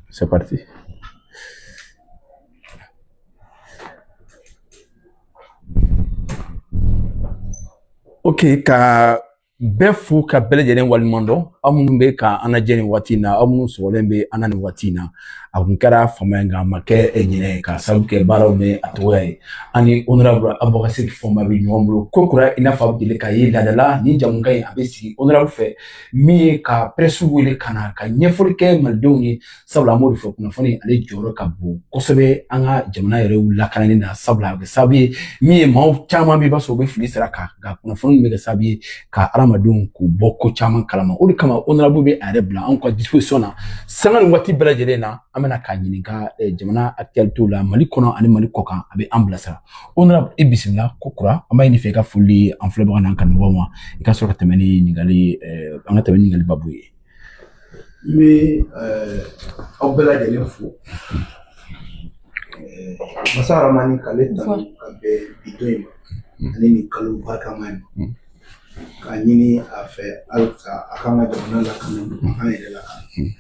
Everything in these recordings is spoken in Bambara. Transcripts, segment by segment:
C'est parti. Ok, ka bɛɛ fo ka bɛɛ lajɛlen waleɲuman dɔn, aw minnu bɛ ka an lajɛ nin waati in na, aw minnu sɔgɔlen bɛ an na nin waati in na. A kun kɛra fama ye, nka a ma kɛ ɲinɛ ye, k'a sababu kɛ baaraw ni a cogoya ye. An ni honorable Abubakar Sidiki Fɔnba bɛ ɲɔgɔn bolo ko kura, i n'a fɔ a bɛ deli ka ye laadala. Nin jamukan in, a bɛ sigi honorable fɛ min ye ka presse wele ka na ka ɲɛfɔli kɛ malidenw ye, sabula an b'o de fɔ, kunnafoni ale jɔyɔrɔ ka bon kosɛbɛ an ka jamana yɛrɛ lakanani na, sabula a bɛ kɛ sababu ye min ye maaw caman bɛ, i b'a sɔrɔ u bɛ fili sira kan, nka kunnafoni bɛ kɛ sababu ye ka hadamadenw k'u bɔ ko caman kalama. O de kama honorable bɛ a yɛrɛ bila anw ka disposition na sanga ni waati bɛɛ lajɛlen na. An bɛna k'a ɲininka jamana actualité la, Mali kɔnɔ ani Mali kɔ kan, a bɛ an bilasira. Honorable, i bisimila ko kura. An b'a ɲini fɛ i ka foli an filɛbaga n'an kanubagaw ma, i ka sɔrɔ ka tɛmɛ ni ɲininkali, an ka tɛmɛ ni ɲininkali babu ye. N bɛ aw bɛɛ lajɛlen fo. Masa Aramani k'ale tanu ka bɛn bi don in ma ani nin kalo barikama in ma, k'a ɲini a fɛ halisa a k'an ka jamana lakana, a k'an yɛrɛ lakana,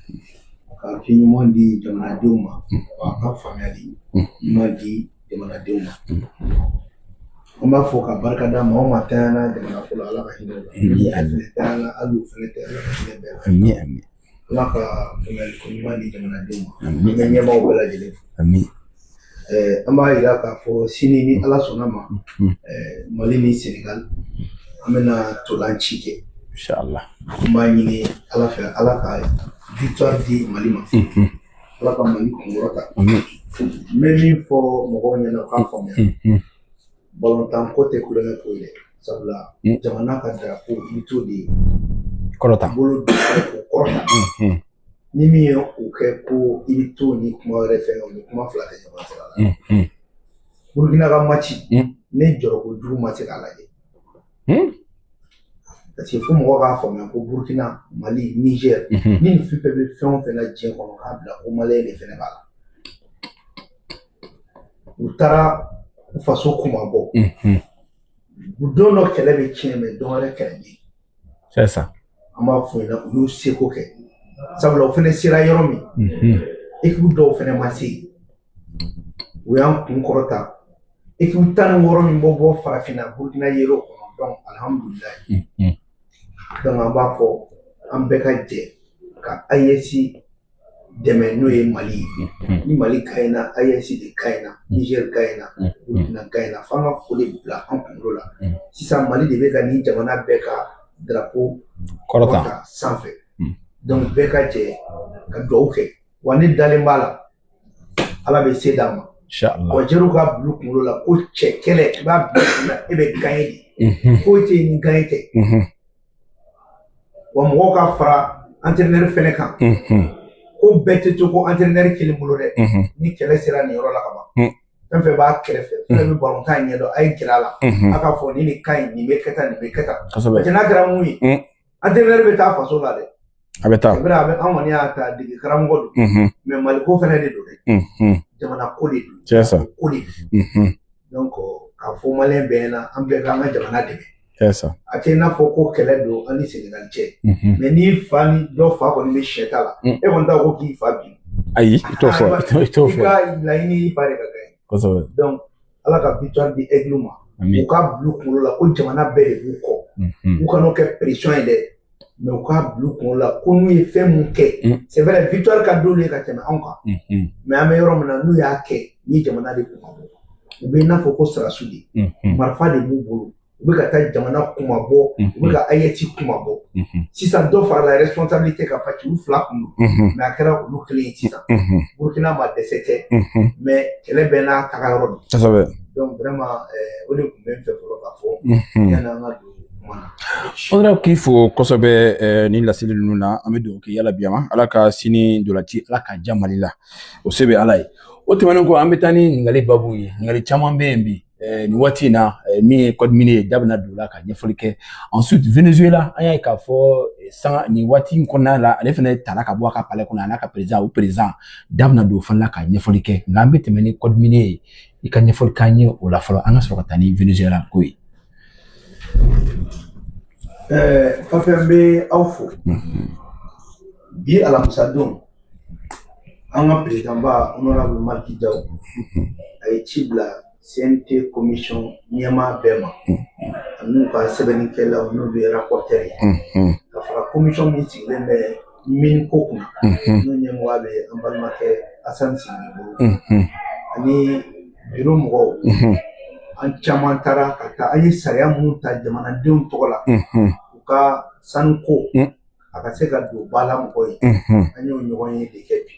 a ka hakili ɲuman di jamanadenw ma, a ka faamuyali ɲuman di jamanadenw ma. An b'a fɔ ka barika da maa o maa tanyana jamana ko la, Ala ka hinɛ u la. Ni tanyana, hali u fɛnɛ tɛ, Ala ka hinɛ bɛɛ la. Amin, amin. Ala ka faamuyali ko ɲuman di jamanadenw ma. An bɛ ɲɛmaaw bɛɛ lajɛlen fo. Amin. An b'a yira k'a fɔ sini, ni Ala sɔnna ma, Mali ni Senegal, an bɛna ntolan ci kɛ. Inshallah. An b'a ɲini Ala fɛ, Ala ka victoire di Mali ma, Ala ka Mali kunkɔrɔta. Amin. N bɛ min fɔ mɔgɔw ɲɛna, u k'a faamuya, balontan ko tɛ kulonkɛ ko ye dɛ, sabula jamana ka drapeau, i t'o de kɔrɔta bolo don k'o kɔrɔta. Ni min ye o kɛ ko i bɛ to ni kuma wɛrɛ fɛn, o ni kuma fila tɛ ɲɔgɔn sira la. Burukina ka match, ne jɔrɔ kojugu ma se k'a lajɛ, parce que fo mɔgɔw k'a faamuya ko Burukina, Mali, Niger, ni nin fɛn fɛn bɛ fɛn o fɛn na diɲɛ kɔnɔ, k'a bila ko malien de fɛnɛ b'a la. U taara u faso kuma bɔ don dɔ, kɛlɛ bɛ tiɲɛ mɛ don wɛrɛ kɛlɛ bɛ yen. C'est ça. An b'a f'u ɲɛna, u y'u seko kɛ, sabula u fɛnɛ sera yɔrɔ min, équipe dɔw fɛnɛ ma se yen. U y'an kun kɔrɔta, équipe 16 min bɔ bɔ farafinna, Burukina yer'o kɔnɔ. Donc alhamdulilayi. Donc an b'a fɔ an bɛɛ ka jɛ ka AES dɛmɛ, n'o ye Mali ye. Ni Mali gagnera, AES de gagnera, Niger gagnera, Burukina gagnera. F'an ka o de bila an kunkolo la. Sisan Mali de bɛ ka nin jamana bɛɛ ka drapeau kɔrɔta sanfɛ. Donc bɛɛ ka jɛ ka dugawu kɛ, wa ne dalen b'a la, Ala bɛ se d'an ma. Inshallah. Wa jeliw ka bila u kunkolo la ko cɛ kɛlɛ, i b'a bila i kunna, e bɛ gagner de, foyi tɛ yen ni gagner tɛ. Wa mɔgɔw ka fara entraîneur fɛnɛ kan, ko bɛɛ tɛ to ko entraîneur kelen bolo dɛ. Ni kɛlɛ sera nin yɔrɔ la ka ban, fɛn fɛn b'a kɛrɛfɛ, fɛn fɛn bɛ balontan ɲɛdɔn, a ye gɛrɛ a la, a k'a fɔ nin de ka ɲi, nin bɛ kɛ tan, nin bɛ kɛ tan. Parce que n'a kɛra mun ye, entraîneur bɛ taa faso la dɛ. A bɛ taa. C'est vrai, a bɛ an kɔni y'a ta dege karamɔgɔ don, mais Mali ko fɛnɛ de don dɛ, jamana ko de don. C'est ça. Ko de don. Donc k'a fɔ malien bɛɛ ɲɛna, an bɛɛ k'an ka jamana dɛmɛ. C'est ça. A tɛ i n'a fɔ ko kɛlɛ don an ni Senegal cɛ, mais n'i fa ni dɔ fa kɔni bɛ sɛ ta la, e kɔni t'a ko k'i fa bin. Ayi, i t'o fɔ, i t'o I fɔ. ka laɲini y'i fa de ka gagner. Donc Ala ka victoire di Aigle ma. U k'a bila u kunkolo la ko jamana bɛɛ de b'u kɔ. U kan'o kɛ pression ye dɛ, mais u k'a bila u kunkolo la ko n'u ye fɛn mun kɛ, c'est vrai, victoire ka d'olu ye ka tɛmɛ anw kan, mais an bɛ yɔrɔ min na, n'u y'a kɛ ni jamana de kun ka bɔ, u bɛ i n'a fɔ ko sarasu de, marifa de b'u bolo, u bɛ ka taa jamana kuma bɔ, u bɛ ka AES kuma bɔ. Sisan dɔ farala responsabilité kan, parce que u fila kun don, mais a kɛra olu kelen ye sisan. Burukina ma dɛsɛ tɛ, mais kɛlɛ bɛɛ n'a taga yɔrɔ don. Donc vraiment, o de tun bɛ n fɛ fɔlɔ k'a fɔ yanni an ka don kuma na. Honorable, k'i fo kosɛbɛ nin laseli ninnu na. An bɛ dugawu kɛ yala bi ma, Ala ka sini ntolanci, Ala k'a diya Mali la, o se bɛ Ala ye. O tɛmɛnen kɔ, an bɛ taa ni ɲininkali babu ye. Ɲininkali caman bɛ yen bi nin waati in na, min ye code minier ye, da bɛna don o la ka ɲɛfɔli kɛ. Ensuite Venezuela, an y'a ye k'a fɔ sanga nin waati in kɔnɔna la, ale fana tara ka bɔ a ka palais kɔnɔ, a n'a ka président, o président da bɛna don o fana la ka ɲɛfɔli kɛ. Nka an bɛ tɛmɛ ni code minier ye, i ka ɲɛfɔli k'an ye o la fɔlɔ, an ka sɔrɔ ka taa ni Venezuela ko ye. Pape, n bɛ aw fo. Bi alamisadon, an ka président ba, honorable Malick Diaw, a ye ci bila CNT commission ɲɛmaa bɛɛ ma, ani ka sɛbɛnnikɛlaw, n'olu ye rapporteur ye, ka fara commission min sigilen bɛ mine ko kunna, n'o ɲɛmɔgɔya bɛ an balimakɛ Assane Sidibe bolo, ani bureau mɔgɔw. An caman taara ka taa, an ye sariya mun ta jamanadenw tɔgɔ la, u ka sanuko a ka se ka don ba la mɔgɔ ye, an y'o ɲɔgɔn ye de kɛ bi.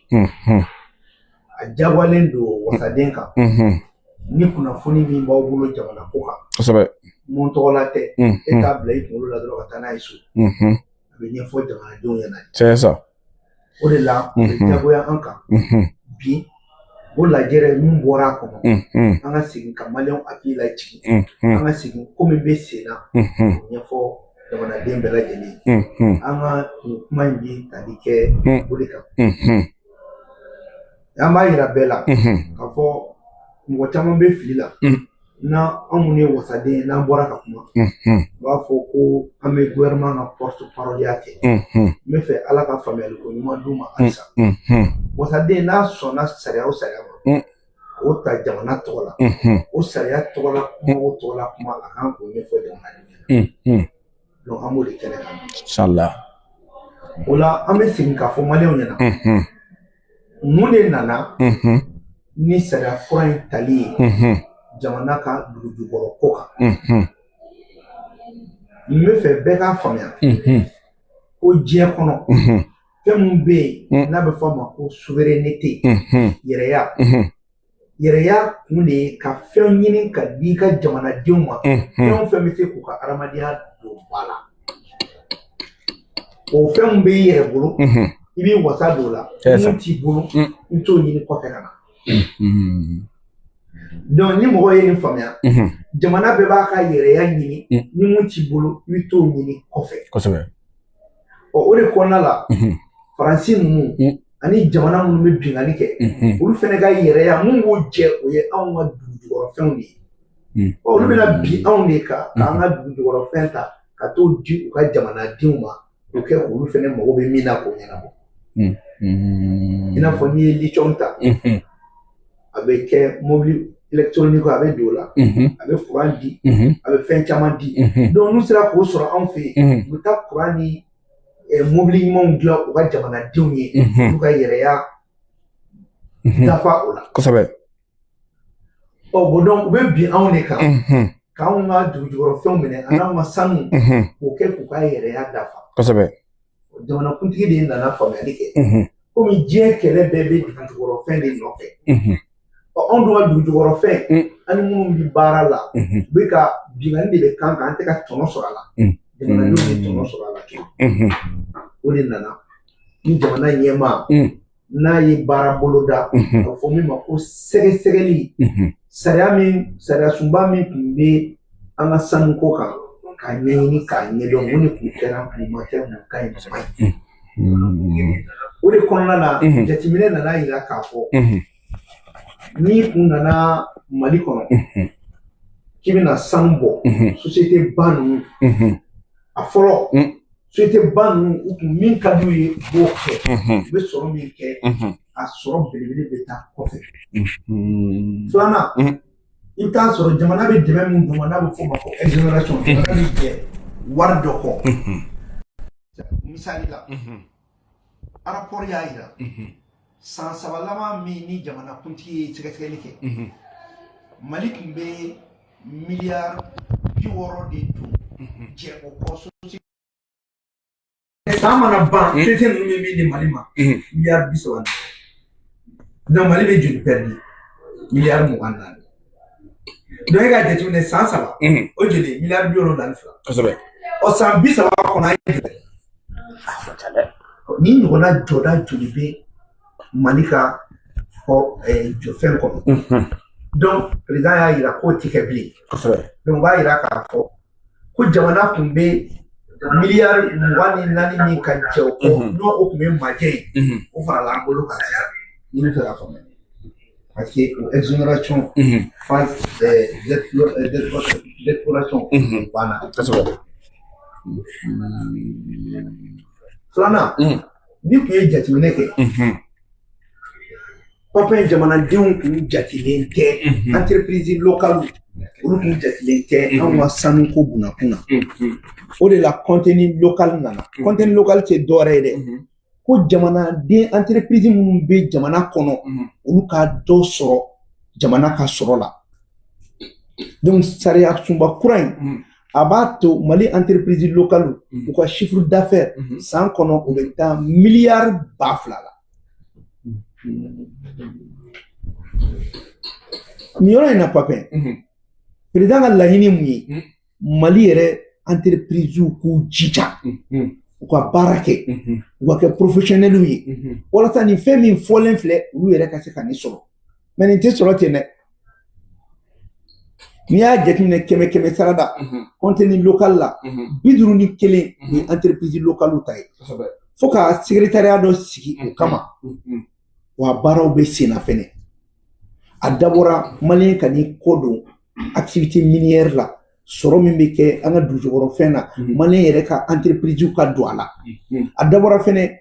A diyagoyalen don wasaden kan, ni kunnafoni min b'aw bolo jamana ko kan, mun tɔgɔla tɛ, e k'a bila i kunkolo la dɔrɔn ka taa n'a ye so, a bɛ ɲɛfɔ jamanadenw ɲɛna. C'est ça. O de la, o bɛ diyagoya an kan bi, o lajɛrɛ min bɔra a kɔnɔ, an ka segin ka maliyɛnw hakili lajigin, an ka segin ko min bɛ sen na, k'o ɲɛfɔ jamanaden bɛɛ lajɛlen ye. An ka nin kuma in bi tali kɛ o de kan. An b'a yira bɛɛ la k'a fɔ mɔgɔ caman bɛ fili la n'an anw minnu ye wasaden ye, n'an bɔra ka kuma, u b'a fɔ ko an bɛ gouvernement ka porte parole ya kɛ. N bɛ fɛ Ala ka faamuyali ko ɲuman d'u ma halisa. Wasaden n'a sɔnna sariya o sariya ma, k'o ta jamana tɔgɔ la, o sariya tɔgɔ la kuma, o tɔgɔ la kuma, a kan k'o ɲɛfɔ jamanaden ɲɛna. Donc an b'o de kɛnɛ kan. Inshallah. O la, an bɛ segin k'a fɔ maliyɛnw ɲɛna, mun de nana ni sariya kura in tali ye jamana ka dugu jukɔrɔ ko kan? N bɛ fɛ bɛɛ k'a faamuya ko diɲɛ kɔnɔ, fɛn mun bɛ yen n'a bɛ fɔ a ma ko souveraineté, yɛrɛya, yɛrɛya kun de ye ka fɛn ɲini ka di i ka jamanadenw ma, fɛn o fɛn bɛ se k'u ka adamadenya don ba la. O fɛn mun bɛ i yɛrɛ bolo, i b'i wasa don o la. Mun t'i bolo, i t'o ɲini kɔfɛ ka na. Donc ni mɔgɔ ye nin faamuya, jamana bɛɛ b'a ka yɛrɛya ɲini, ni mun t'i bolo, i bɛ t'o ɲini kɔfɛ. Ɔ, o de kɔnɔna la, Faransi ninnu ani jamana minnu bɛ binkanni kɛ, olu fɛnɛ ka yɛrɛya mun b'o jɛ, o ye anw ka dugu jukɔrɔfɛnw de ye. Ɔ, olu bɛna bin anw de kan k'an ka dugu jukɔrɔfɛn ta ka t'o di u ka jamanadenw ma, k'o kɛ olu fɛnɛ mago bɛ min na k'o ɲɛnabɔ. I n'a fɔ n'i ye lithium ta, a bɛ kɛ mobili électronique, a bɛ don o la, a bɛ courant di, a bɛ fɛn caman di. Donc n'u sera k'o sɔrɔ anw fɛ yen, u bɛ taa courant ni mobili ɲumanw dilan u ka jamanadenw ye, olu ka yɛrɛya dafa o la. Ɔ bon, donc u bɛ bin anw de kan k'anw ka dugujukɔrɔfɛnw minɛ ani anw ka sanu, k'o kɛ k'u ka yɛrɛya dafa. Jamanakuntigi de nana faamuyali kɛ, komi diɲɛ kɛlɛ bɛɛ bɛ dugujukɔrɔfɛn de nɔfɛ. Ɔ, anw dun ka dugujukɔrɔfɛn, ani minnu bɛ baara la, u bɛ ka binkanni de bɛ kan kan, an tɛ ka tɔnɔ sɔrɔ a la, jamanadenw bɛ tɔnɔ sɔrɔ a la cogo. O de nana ni jamana ɲɛmaa n'a ye baara boloda, a bɛ fɔ min ma ko sɛgɛsɛgɛli sariya, min sariya sunba min tun bɛ an ka sanuko kan, k'a ɲɛɲini k'a ɲɛdɔn mun de tun kɛra, mun ma kɛ, mun ka ɲi, mun ma ɲi. O de kɔnɔna la, jateminɛ nana yira k'a fɔ n'i kun nana Mali kɔnɔ k'i bɛna sanu bɔ, société ba ninnu, a fɔlɔ, société ba ninnu, u kun min ka d'u ye, u b'o kɛ, u bɛ sɔrɔ min kɛ, a sɔrɔ belebele bɛ taa kɔfɛ. Filanan, i bɛ taa sɔrɔ jamana bɛ dɛmɛ min d'u ma, n'a bɛ f'o ma ko exonération, jamana bɛ jɛ wari dɔ kɔ. Misali la, rapport y'a yira, san 3 laban min ni jamanakuntigi ye sɛgɛsɛgɛli kɛ, Mali tun bɛ miliyari 60 de don jɛ o kɔ. San mana ban, société ninnu bɛ min di Mali ma, miliyari 30. Donc Mali bɛ joli perdre? Miliyari 24. Donc e ka jateminɛ, san 3, o joli? Miliyari 72. Ɔ, san 30 kɔnɔ, a ye joli? Ni ɲɔgɔnna jɔda joli bɛ Mali ka jɔfɛn kɔnɔ? Donc président y'a yira k'o ti kɛ bilen. Donc o b'a yira k'a fɔ ko jamana tun bɛ miliyari 24 min ka jɛ o kɔ, n'o o tun bɛ majɛ ye, o farala an bolo kan sisan. Ni bɛ fɛ k'a faamuya, parce que o exonération phase d'exploration banna. Filanan, n'i kun ye jateminɛ kɛ, Papin, jamanadenw kun jatelen tɛ, entreprise locale olu kun jatelen tɛ anw ka sanuko bunakun na. O de la contenu local nana. Contenu local tɛ dɔwɛrɛ ye dɛ, ko jamanaden entreprise minnu bɛ jamana kɔnɔ, olu ka dɔ sɔrɔ jamana ka sɔrɔ la. Donc sariya sunba kura in, a b'a to Mali entreprise locale u ka chiffre d'affaires san kɔnɔ, o bɛ taa miliyari 2000 la. Nin yɔrɔ in na, Papin, président ka laɲini mun ye? Mali yɛrɛ entreprise k'u jija, u ka baara kɛ, u ka kɛ professionnels ye, walasa nin fɛn min fɔlen filɛ, olu yɛrɛ ka se ka nin sɔrɔ. Mais nin tɛ sɔrɔ ten dɛ. N'i y'a jateminɛ, kɛmɛ kɛmɛ sarada, contenu local la, 51 ni entreprise locale ta ye, fo ka secrétariat dɔ sigi o kama. Wa baaraw bɛ sen na fɛnɛ. A dabɔra malien ka n'i kɔ don activité minière la, sɔrɔ min bɛ kɛ an ka dugujukɔrɔfɛn na, malien yɛrɛ ka entreprise ka don a la. A dabɔra fɛnɛ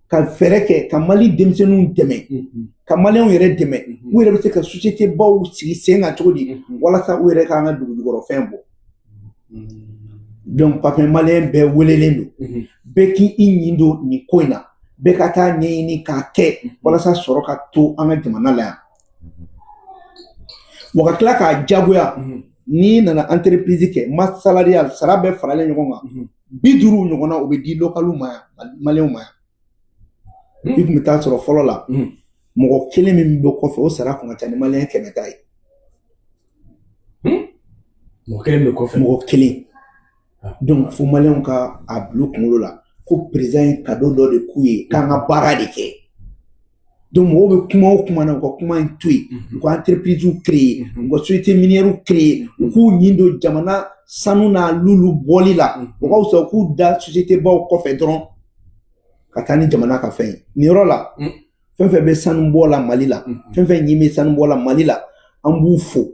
ka fɛɛrɛ kɛ ka Mali denmisɛnninw dɛmɛ, ka malienw yɛrɛ dɛmɛ, u yɛrɛ bɛ se ka société baw sigi sen kan cogo di, walasa u yɛrɛ k'an ka dugujukɔrɔfɛn bɔ. Donc Papin, malien bɛɛ welelen don, bɛɛ k'i ɲin don nin ko in na, bɛɛ ka taa ɲɛɲini k'a kɛ, walasa sɔrɔ ka to an ka jamana la yan. Wa ka tila k'a jagoya, n'i nana entreprise kɛ, masse salariale, sara bɛɛ faralen ɲɔgɔn kan, 50 ɲɔgɔnna, o bɛ di localiw ma yan, malienw ma yan. I kun bɛ taa sɔrɔ fɔlɔ la, mɔgɔ kelen min bɛ kɔfɛ, o sara kun ka ca ni malien 100 ta ye. Mɔgɔ kelen bɛ kɔfɛ. Mɔgɔ kelen. Donc fo malienw ka a bila u kunkolo la ko président ye cadeau dɔ de k'u ye, k'an ka baara de kɛ. Donc mɔgɔw bɛ kuma o kuma na, u ka kuma in to yen, u ka entreprise créer, u ka société minière créer, u k'u ɲin don jamana sanu n'a lulu bɔli la. O ka fisa u k'u da société baw kɔfɛ dɔrɔn ka taa ni jamana ka fɛn ye. Nin yɔrɔ la, fɛn fɛn bɛ sanu bɔ la Mali la, fɛn fɛn ɲin bɛ sanu bɔ la Mali la, an b'u fo,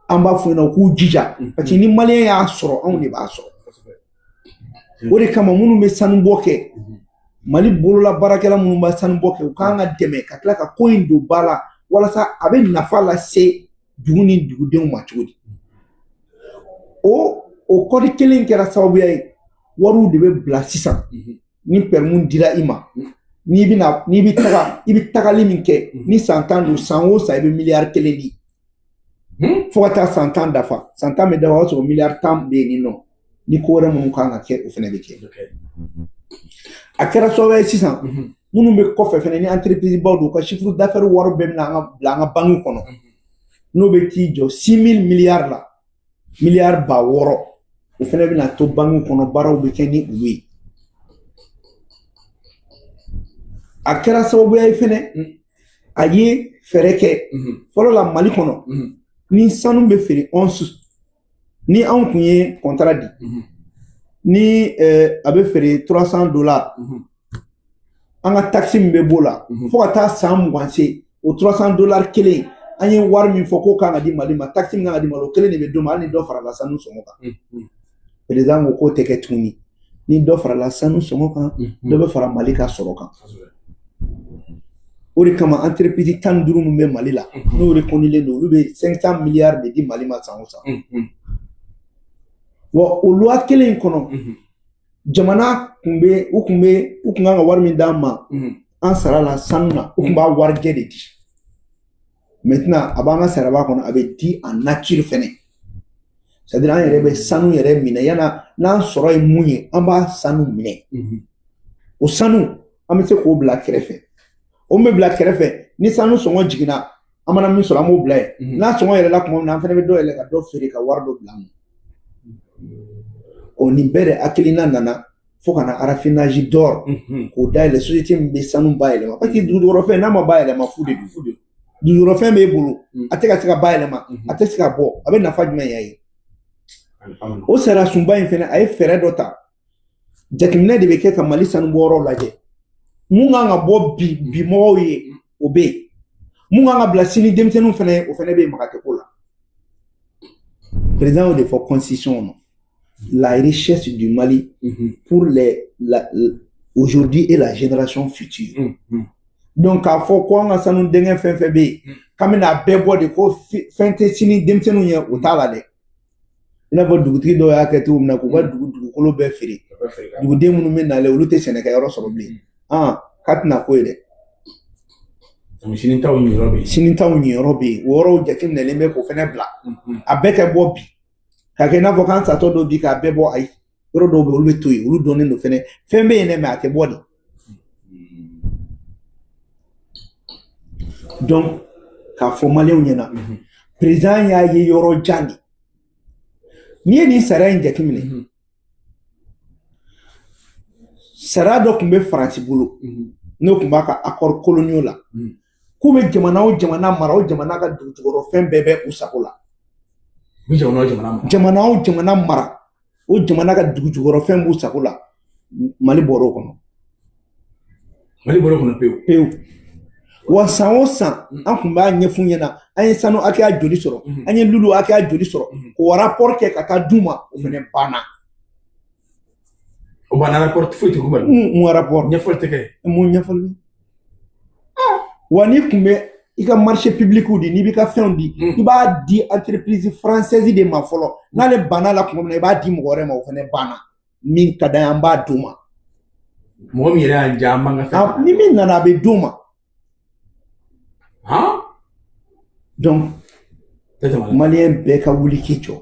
an b'a f'u ɲɛna u k'u jija, parce que ni malien y'a sɔrɔ, anw de b'a sɔrɔ. O de kama minnu bɛ sanu bɔ kɛ, Mali bolola baarakɛla minnu bɛ sanu bɔ kɛ, u k'an ka dɛmɛ ka tila ka ko in don ba la, walasa a bɛ nafa lase dugu ni dugudenw ma cogo di. O kɔdi kelen kɛra sababuya ye, wariw de bɛ bila sisan. Ni permis dira i ma, n'i bɛna, n'i bɛ taga, i bɛ tagali min kɛ, ni san 10 don, san o san i bɛ miliyari 1 di, fo ka taa san 10 dafa. San 10 bɛ dafa, o y'a sɔrɔ miliyari 10 bɛ yen nɔ. Ni ko wɛrɛ minnu kan ka kɛ, o fana bɛ kɛ. A kɛra sababu ye sisan, minnu bɛ kɔfɛ fɛnɛ, ni entreprise baw don, u ka chiffre d'affaires wari bɛɛ bɛna an ka bila an ka banque kɔnɔ, n'o bɛ t'i jɔ 6000 milliards la, miliyari 6000, o fɛnɛ bɛna to banque kɔnɔ, baaraw bɛ kɛ ni olu ye. A kɛra sababuya ye fɛnɛ, a ye fɛɛrɛ kɛ. Fɔlɔ la Mali kɔnɔ, ni sanu bɛ feere once, ni anw kun ye contrat di, ni a bɛ feere $300, an ka taxe min bɛ b'o la, fo ka taa san 20 se, o $300 kelen, an ye wari min fɔ k'o kan ka di Mali ma, taxe min kan ka di Mali, o kelen de bɛ d'o ma, hali ni dɔ farala sanu sɔngɔ kan. Président ko k'o tɛ kɛ tuguni. Ni dɔ farala sanu sɔngɔ kan, dɔ bɛ fara Mali ka sɔrɔ kan. O de kama entreprise 15 min bɛ Mali la, n'o reconnulen don, olu bɛ 500 milliards de di Mali ma san o san. Wa o loi kelen in kɔnɔ, jamana kun bɛ u kun bɛ u kun kan ka wari min d'an ma an sara la sanu na, u kun b'a warijɛ de di. Maintenant a b'an ka saraba kɔnɔ, a bɛ di en nature fɛnɛ, c'est à dire an yɛrɛ bɛ sanu yɛrɛ minɛ, yan'a n'an sɔrɔ ye mun ye, an b'a sanu minɛ. O sanu, an bɛ se k'o bila kɛrɛfɛ. O min bɛ bila kɛrɛfɛ, ni sanu sɔngɔ jiginna, an mana min sɔrɔ, an b'o bila yen. N'a sɔngɔ yɛlɛla tuma min na, an fana bɛ dɔ yɛlɛ ka dɔ feere ka wari dɔ bila an kun. O nin bɛɛ de hakilina nana fo ka na raffinage d'or k'o dayɛlɛ, société min bɛ sanu bayɛlɛma, parce que dugujukɔrɔfɛn, n'a ma bayɛlɛma, fu de don. Dugujukɔrɔfɛn b'e bolo, a tɛ ka se ka bayɛlɛma, a tɛ se ka bɔ, a bɛ nafa jumɛn y'a ye? O sariya sunba in fɛnɛ, a ye fɛɛrɛ dɔ ta. Jateminɛ de bɛ kɛ ka Mali sanubɔyɔrɔw lajɛ. Mun kan ka bɔ bi bi mɔgɔw ye, o bɛ yen. Mun kan ka bila sini denmisɛnninw fɛnɛ ye, o fɛnɛ bɛ yen, maga tɛ ko la. Président y'o de fɔ constitution kɔnɔ. la richesse du Mali pour les la, aujourd'hui et la génération future. Donc k'a fɔ ko an ka sanu dingɛ fɛn fɛn bɛ yen k'an bɛna a bɛɛ bɔ de, ko fɛn tɛ sini denmisɛnninw ye, o t'a la dɛ. I n'a fɔ dugutigi dɔw y'a kɛ cogo min na k'u ka dugu dugukolo bɛɛ feere, duguden minnu bɛ nalen, olu tɛ sɛnɛkɛyɔrɔ sɔrɔ bilen. K'a tɛna ko ye dɛ. Sini taw ɲiyɔrɔ bɛ yen. Sini taw ɲiyɔrɔ bɛ yen, o yɔrɔw jateminɛlen bɛ k'o fɛnɛ bila. A bɛɛ tɛ bɔ bi ka kɛ i n'a fɔ k'an satɔ dɔ bi k'a bɛɛ bɔ, ayi. Yɔrɔ dɔw bɛ yen, olu bɛ to yen, olu dɔnnen don fɛnɛ. Fɛn bɛ yen dɛ, mais a tɛ bɔ de. Donc k'a fɔ maliyɛnw ɲɛna, président y'a ye yɔrɔ jan de. N'i ye nin sariya in jateminɛ, sariya dɔ tun bɛ Faransi bolo, n'o tun b'a ka accord coloniaux la, k'u bɛ jamana o jamana mara, o jamana ka dugujukɔrɔfɛn bɛɛ bɛ u sago la. Jamana o jamana mara. Jamana o jamana mara, o jamana ka dugujukɔrɔfɛn b'u sago la. Mali bɔra o kɔnɔ. Mali bɔra o kɔnɔ pewu. Pewu. Wa san o san, an tun b'a ɲɛf'u ɲɛna, an ye sanu hakɛya joli sɔrɔ, an ye lulu hakɛya joli sɔrɔ, k'o rapport kɛ ka taa d'u ma, o fɛnɛ banna. O banna, rapport foyi tɛ k'u ma. Mun rapport? Ɲɛfɔli tɛ kɛ. Mun ɲɛfɔli? Wa n'i tun bɛ i ka marché public di, n'i b'i ka fɛnw di, i b'a di entreprise française de ma fɔlɔ. N'ale banna la tuma min na, i b'a di mɔgɔ wɛrɛ ma, o fɛnɛ banna. Min ka d'an ye, an b'a d'o ma. Mɔgɔ min yɛrɛ y'an ja, an b'an ka fɛn. Ni min nana, a bɛ d'o ma. Donc maliyɛn bɛɛ ka wuli k'i jɔ.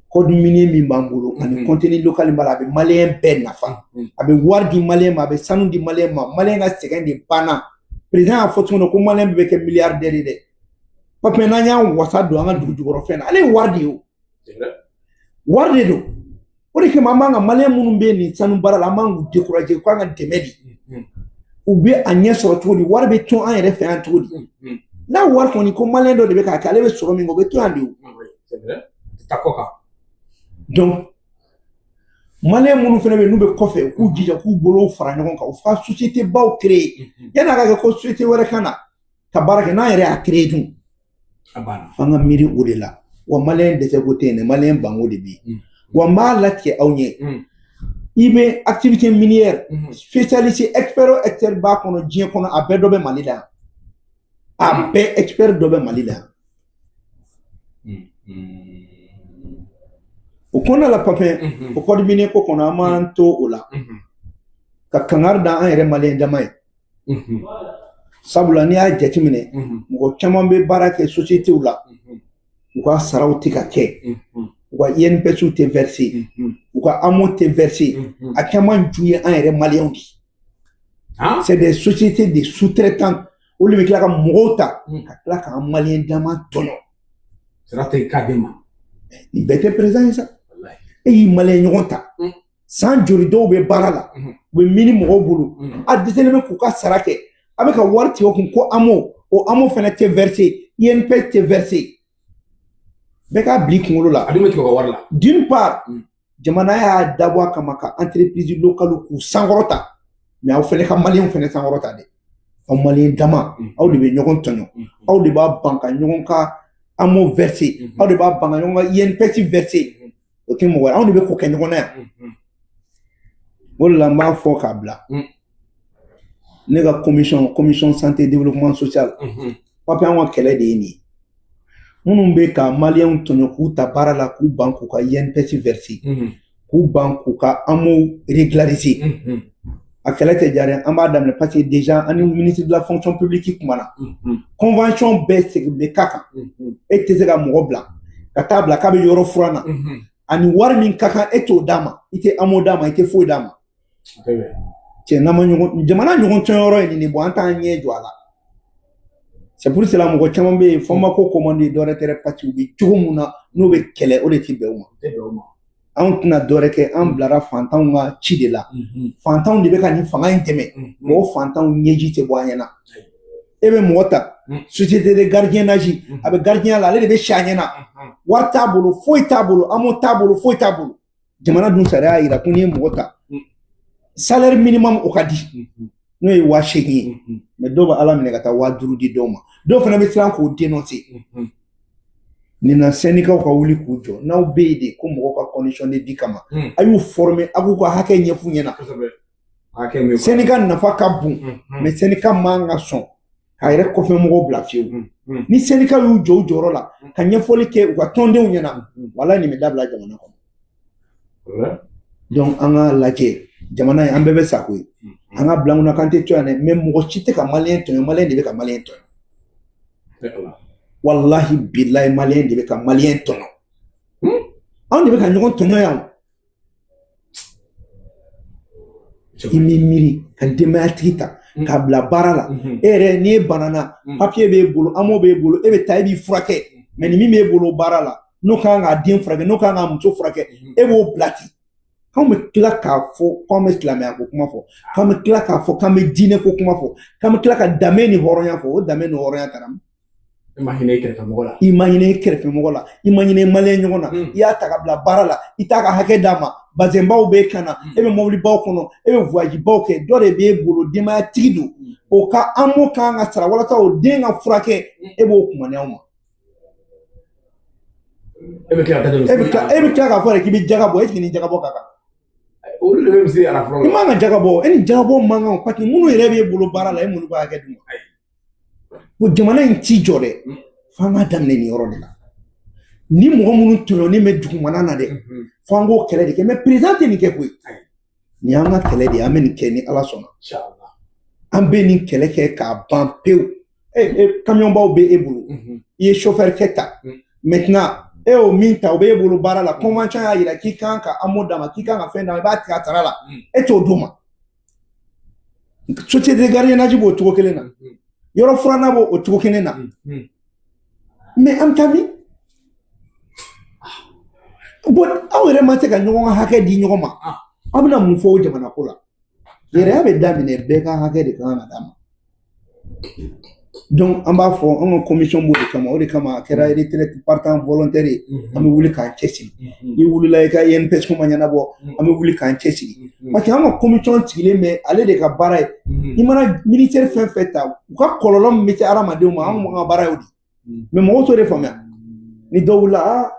Code minier min b'an bolo ani contenu local b'a la, a bɛ maliyɛn bɛɛ nafa. A bɛ wari di maliyɛn ma, a bɛ sanu di maliyɛn ma. Maliyɛn ka sɛgɛn de banna. Président y'a fɔ cogo min na ko maliyɛn bɛɛ bɛ kɛ milliardaire ye dɛ. Parce que n'an y'an wasa don an ka dugu jukɔrɔfɛn na, ale ye wari de ye o. Wari de don. O de kama an b'an ka maliyɛn minnu bɛ nin sanu baara la, an b'an k'u décourager k'an ka dɛmɛ di. U bɛ a ɲɛ sɔrɔ cogo di? Wari bɛ to an yɛrɛ fɛ yan cogo di? N'a wari kɔni ko maliyɛn dɔ de bɛ k'a kɛ, ale bɛ sɔrɔ min kɛ, o bɛ to yan de o. Donc maliyɛn minnu fana bɛ yen n'u bɛ kɔfɛ, u k'u jija k'u bolo fara ɲɔgɔn kan, u ka société baw créer. Yanni a ka kɛ ko société wɛrɛ ka na ka baara kɛ, n'an yɛrɛ y'a créer dun, f'an ka miiri o de la. Wa maliyɛn dɛsɛ ko tɛ yen dɛ, maliyɛn banko de bɛ yen. Wa n b'a latigɛ aw ɲɛ, i bɛ activité minière spécialiste, expert o expert b'a kɔnɔ diɲɛ kɔnɔ, a bɛɛ dɔ bɛ Mali la yan. A bɛɛ expert dɔ bɛ Mali la yan. O kɔnɔna la, Papin, o code minier ko kɔnɔ, an b'an to o la ka kangari da an yɛrɛ maliyɛn dama ye. Sabula n'i y'a jateminɛ, mɔgɔ caman bɛ baara kɛ sociétéw la, u ka saraw tɛ ka kɛ, u ka INPS tɛ verser, u ka AMO tɛ verser. A caman ju ye an yɛrɛ maliyɛnw de ye. C'est des sociétés de sous-traitants, olu bɛ tila ka mɔgɔw ta ka tila k'an maliyɛn dama tɔɲɔ. Sara tɛ k'a den ma. Nin bɛɛ tɛ président ye sa. E y'i maliyɛn ɲɔgɔn ta, san joli dɔw bɛ baara la, u bɛ mini mɔgɔw bolo, a dɛsɛlen bɛ k'u ka sara kɛ, a bɛ ka wari tigɛ o kun ko AMO, o AMO fana tɛ verser, INPS tɛ verser. Bɛɛ k'a bila i kunkolo la. A dun bɛ tigɛ u ka wari la. D'une part, jamana y'a dabɔ a kama ka entreprise locale k'u sankɔrɔta, mais aw fana ka maliyɛnw fana sankɔrɔta dɛ. Aw maliyɛn dama, aw de bɛ ɲɔgɔn tɔɲɔ, aw de b'a ban ka ɲɔgɔn ka AMO verser, aw de b'a ban ka ɲɔgɔn ka INPS verser. O tɛ mɔgɔ ye, anw de bɛ ko kɛ ɲɔgɔn na yan. O de la n b'a fɔ k'a bila. Ne ka commission santé développement social, papier, an ka kɛlɛ de ye nin ye. Minnu bɛ ka maliyɛnw tɔɲɔ k'u ta baara la, k'u ban k'u ka INPS verser, k'u ban k'u ka AMO régulariser. A kɛlɛ tɛ diya dɛ, an b'a daminɛ parce que déjà an ni ministre de la fonction publique kumana. Convention bɛɛ segin bɛ k'a kan. E tɛ se ka mɔgɔ bila ka taa bila k'a bɛ yɔrɔ furan na. Ani wari min ka kan, e t'o d'a ma, i tɛ AMO d'a ma, i tɛ foyi d'a ma. Cɛ, n'an ma ɲɔgɔn jamana ɲɔgɔn tɔnyɔrɔ ye nin de bɔ, an t'an ɲɛ jɔ a la. C'est pour cela mɔgɔ caman bɛ yen, fɔnbako commande dɔwɛrɛ tɛ dɛ, parce que u bɛ cogo mun na n'o bɛ kɛlɛ, o de ti bɛn u ma. Anw tɛna dɔwɛrɛ kɛ, an bilara fantanw ka ci de la. Fantanw de bɛ ka nin fanga in dɛmɛ, mɔgɔ fantanw ɲɛji tɛ bɔ an ɲɛna. E bɛ mɔgɔ ta société de gardiennage, a bɛ gardien la, ale de bɛ si a ɲɛna, wari t'a bolo, foyi t'a bolo, AMO t'a bolo, foyi t'a bolo. Jamana dun sariya y'a jira ko n'i ye mɔgɔ ta, salaire minimum o ka di, n'o ye 8000 ye, mais dɔw bɛ Ala minɛ ka taa 5000 di dɔw ma, dɔw fana bɛ siran k'o dénoncer. Nin na, syndicat ka wuli k'u jɔ. N'aw bɛ yen de ko mɔgɔw ka condition de vie kama. A y'u former, a k'u ka hakɛ ɲɛf'u ɲɛna. Syndicat nafa ka bon, mais syndicat man ka sɔn k'a yɛrɛ kɔfɛ mɔgɔw bila fiyewu. Ni syndicat y'u jɔ u jɔyɔrɔ la ka ɲɛfɔli kɛ u ka tɔndenw ɲɛna, walahi nin bɛ dabila jamana kɔnɔ. Donc an ka lajɛ jamana in, an bɛɛ bɛ sa koyi. An ka bila kunna k'an tɛ to yan dɛ, mais mɔgɔ si tɛ ka malien tɔɲɔ, malien de bɛ ka malien tɔɲɔ. Walahi bilahi, malien de bɛ ka malien tɔɲɔ. Anw de bɛ ka ɲɔgɔn tɔɲɔ yan. I m'i miiri ka denbayatigi ta k'a bila baara la. E yɛrɛ n'i banana, papiye b'e bolo, AMO b'e bolo, e bɛ taa e b'i furakɛ. Mais ni min b'e bolo baara la, n'o kan k'a den furakɛ, n'o kan k'a muso furakɛ, e b'o bila ten. K'anw bɛ tila k'a fɔ k'anw bɛ silamɛya ko kuma fɔ, k'an bɛ tila k'a fɔ k'an bɛ diinɛ ko kuma fɔ, k'an bɛ tila ka danbe ni hɔrɔnya fɔ. O danbe ni hɔrɔnya taara min? I ma hinɛ i kɛrɛfɛmɔgɔ la. I ma hinɛ i kɛrɛfɛmɔgɔ la, i ma hinɛ malien ɲɔgɔn na. I y'a ta ka bila baara la, i t'a ka hakɛ d'a ma. Bazɛnbaw b'e kan na, e bɛ mɔbilibaw kɔnɔ, e bɛ voyage-baw kɛ, dɔ de b'e bolo, denbayatigi don. O ka AMO kan ka sara walasa o den ka furakɛ, e b'o kumaniya ma. E bɛ tila k'a fɔ de k'i bɛ jaga bɔ, est-ce que ni jaga bɔ ka kan? Olu de bɛ misi a la fɔlɔ. I man ka jaga bɔ, e ni jaga bɔ man kan, parce que minnu yɛrɛ b'e bolo baara la, e m'olu ka hakɛ d'u ma. Bon, jamana in ti jɔ dɛ, f'an k'a daminɛ nin yɔrɔ de la. Ni mɔgɔ minnu tɔɲɔnen bɛ dugumana na dɛ, f'an k'o kɛlɛ de kɛ. Mais président tɛ nin kɛ koyi. Nin y'an ka kɛlɛ de ye, an bɛ nin kɛ ni Ala sɔnna. An bɛ nin kɛlɛ kɛ k'a ban pewu. Kamiyɔnbaw bɛ e bolo, i ye chauffeur kɛ ta. Maintenant e y'o min ta, o b'e bolo baara la. Convention y'a jira k'i kan ka AMO d'a ma, k'i kan ka fɛn d'a ma, i b'a tigɛ a sara la, e t'o d'o ma. Société de gardiennage b'o cogo kelen na, yɔrɔ furanna b'o cogo kelen na. Mais an bɛ taa min? Bon, aw yɛrɛ ma se ka ɲɔgɔn ka hakɛ di ɲɔgɔn ma, aw bɛna mun fɔ o jamana ko la? Yɛrɛya bɛ daminɛ, bɛɛ ka hakɛ de kan ka d'a ma. Donc an b'a fɔ, an ka commission b'o de kama. O de kama a kɛra retraite partant volontaire ye, an bɛ wuli k'an cɛsiri. N'i wulila i ka INPS ko ma ɲɛnabɔ, an bɛ wuli k'an cɛsiri. Parce que an ka commission sigilen bɛ, ale de ka baara ye. I mana ministère fɛn fɛn ta, u ka kɔlɔlɔ min bɛ se hadamadenw ma, anw ka baara y'o de ye. Mais mɔgɔw t'o de faamuya. Ni dɔw wulila, aa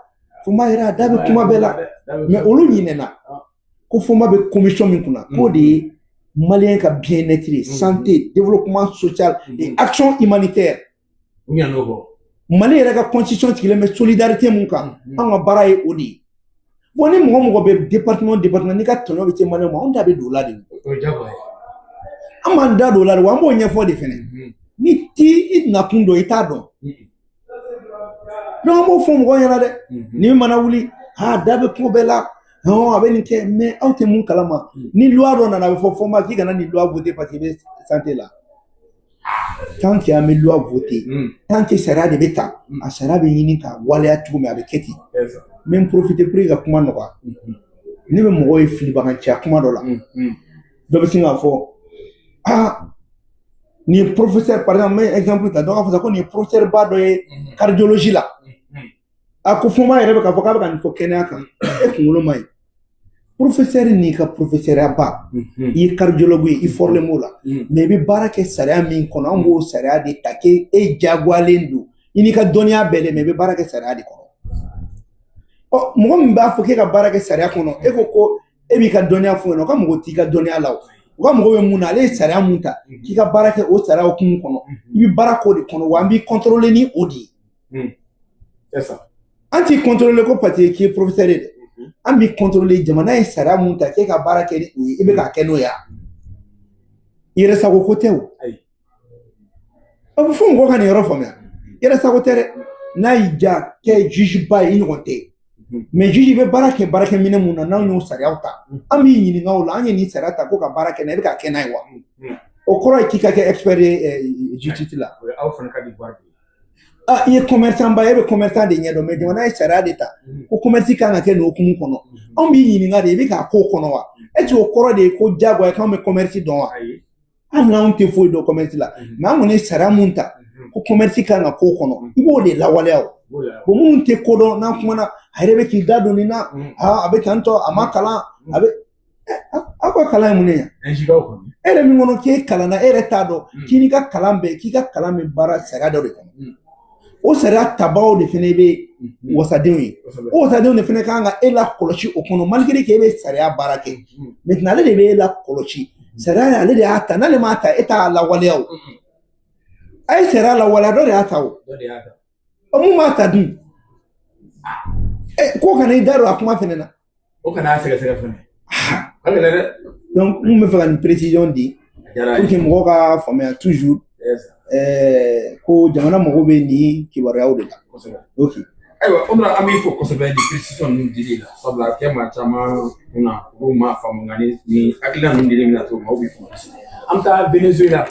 Fɔnba yɛrɛ a da bɛ kuma bɛɛ la. Mais olu ɲinɛna ko Fɔnba bɛ commission min kunna, k'o de ye malien ka bien-être, santé, développement social et action humanitaire. Mali yɛrɛ ka constitution sigilen bɛ solidarité mun kan, an ka baara ye o de ye. Bon, ni mɔgɔ mɔgɔ bɛ département, n'i ka tɔɲɔ bɛ se malien ma, anw da bɛ don o la de. An b'an da don o la de, wa an b'o ɲɛfɔ de fɛnɛ. Ni t'i i nakun dɔn, i t'a dɔn. Donc an b'o fɔ mɔgɔw ɲɛna dɛ. Ni min mana wuli, a da bɛ kuma bɛɛ la, a bɛ nin kɛ, mais aw tɛ mun kalama. Ni loi dɔ nana, a bɛ fɔ Fɔnba k'i kana nin loi voter parce que i bɛ santé la. Tant que an bɛ loi voter, tant que sariya de bɛ ta, a sariya bɛ ɲini ka waleya cogo min, a bɛ kɛ ten. N bɛ n profiter pour que ka kuma nɔgɔya. Ne bɛ mɔgɔw ye filibaganciya kuma dɔ la. Dɔ bɛ sin k'a fɔ, aa nin ye professeur, par exemple, n bɛ exemple ta, dɔ k'a fɔ ko nin ye professeur ba dɔ ye cardiologie la. A ko Fɔnba yɛrɛ bɛ k'a fɔ k'a bɛ ka nin fɔ kɛnɛya kan, e kunkolo ma ɲi. Professeur n'i ka professeur ba, i ye cardiologue ye, i fɔrilen b'o la, mais i bɛ baara kɛ sariya min kɔnɔ, an b'o sariya de ta k'e e diyagoyalen don, i n'i ka dɔnniya bɛɛ dɛ, mais i bɛ baara kɛ sariya de kɔnɔ. Ɔ mɔgɔ min b'a fɔ k'e ka baara kɛ sariya kɔnɔ, e ko ko e b'i ka dɔnniya fɔ ɲɛna, o ka mɔgɔ t'i ka dɔnniya la o. U ka mɔgɔ bɛ mun na, ale ye sariya mun ta k'i ka baara kɛ o sariya hukumu kɔnɔ, i bɛ baara k'o de kɔnɔ, wa an b'i contrôler ni o de ye. An t'i contrôler ko parce que k'i ye professeur ye dɛ. An b'i contrôler jamana ye sariya mun ta k'e ka baara kɛ ni o ye, i bɛ k'a kɛ n'o ye wa? I yɛrɛ sago ko tɛ o. A bɛ fɔ mɔgɔw ka nin yɔrɔ faamuya. Yɛrɛ sago tɛ dɛ. N'a y'i diya kɛ juge ba ye, i ɲɔgɔn tɛ. Mais juge bɛ baara kɛ baarakɛminɛn mun na, n'anw y'o sariyaw ta, an b'i ɲininka o la, an ye nin sariya ta ko ka baara kɛ n'a ye, i bɛ k'a kɛ n'a ye wa? O kɔrɔ ye k'i ka kɛ expert ye justice la. Aw fana ka devoir de ye. Ah, i ye commerçant ba ye, e bɛ commerçant de ɲɛdɔn, mais jamana ye sariya de ta ko commerce kan ka kɛ nin hukumu kɔnɔ. Anw b'i ɲininka de, i bɛ k'a k'o kɔnɔ wa? Est ce que o kɔrɔ de ye ko diyagoya k'anw bɛ commerce dɔn wa? Hali n'anw tɛ foyi dɔn commerce la, mais an kɔni ye sariya mun ta ko commerce kan ka k'o kɔnɔ, i b'o de lawaleya o. Bon, minnu tɛ ko dɔn, n'an kumana, a yɛrɛ bɛ k'i da don nin na, a bɛ tan tɔ, a ma kalan, a bɛ aw ka kalan ye mun ye? E yɛrɛ min kɔnɔ k'e kalanna, e yɛrɛ t'a dɔn k'i n'i ka kalan bɛɛ, k'i ka kalan bɛ baara sariya dɔ de kɔnɔ. O sariya tabagaw de fana bɛ wasadenw ye. O wasadenw de fana kan ka e lakɔlɔsi o kɔnɔ, malgré que e bɛ sariya baara kɛ. Maintenant, ale de bɛ e lakɔlɔsi. Sariya, ale de y'a ta. N'ale m'a ta, e t'a lawaleya. O a ye sariya lawaleya, dɔ de y'a ta. O o mun b'a ta dun? Ko kana i da don a kuma fɛnɛ na. O kana sɛgɛsɛgɛ fɛnɛ. A gɛlɛn dɛ. Donc n bɛ fɛ ka nin précision di pour que mɔgɔw ka faamuya toujours ko jamana mago bɛ nin kibaruyaw de la. Ok. Ayiwa, o an b'i fo kosɛbɛ nin précision ninnu dili la, sabula a kɛ maa caman kunna, olu m'a faamu. Nka ni hakilina ninnu dili bɛna to maaw b'i faamu kosɛbɛ. An bɛ taa Venezuela.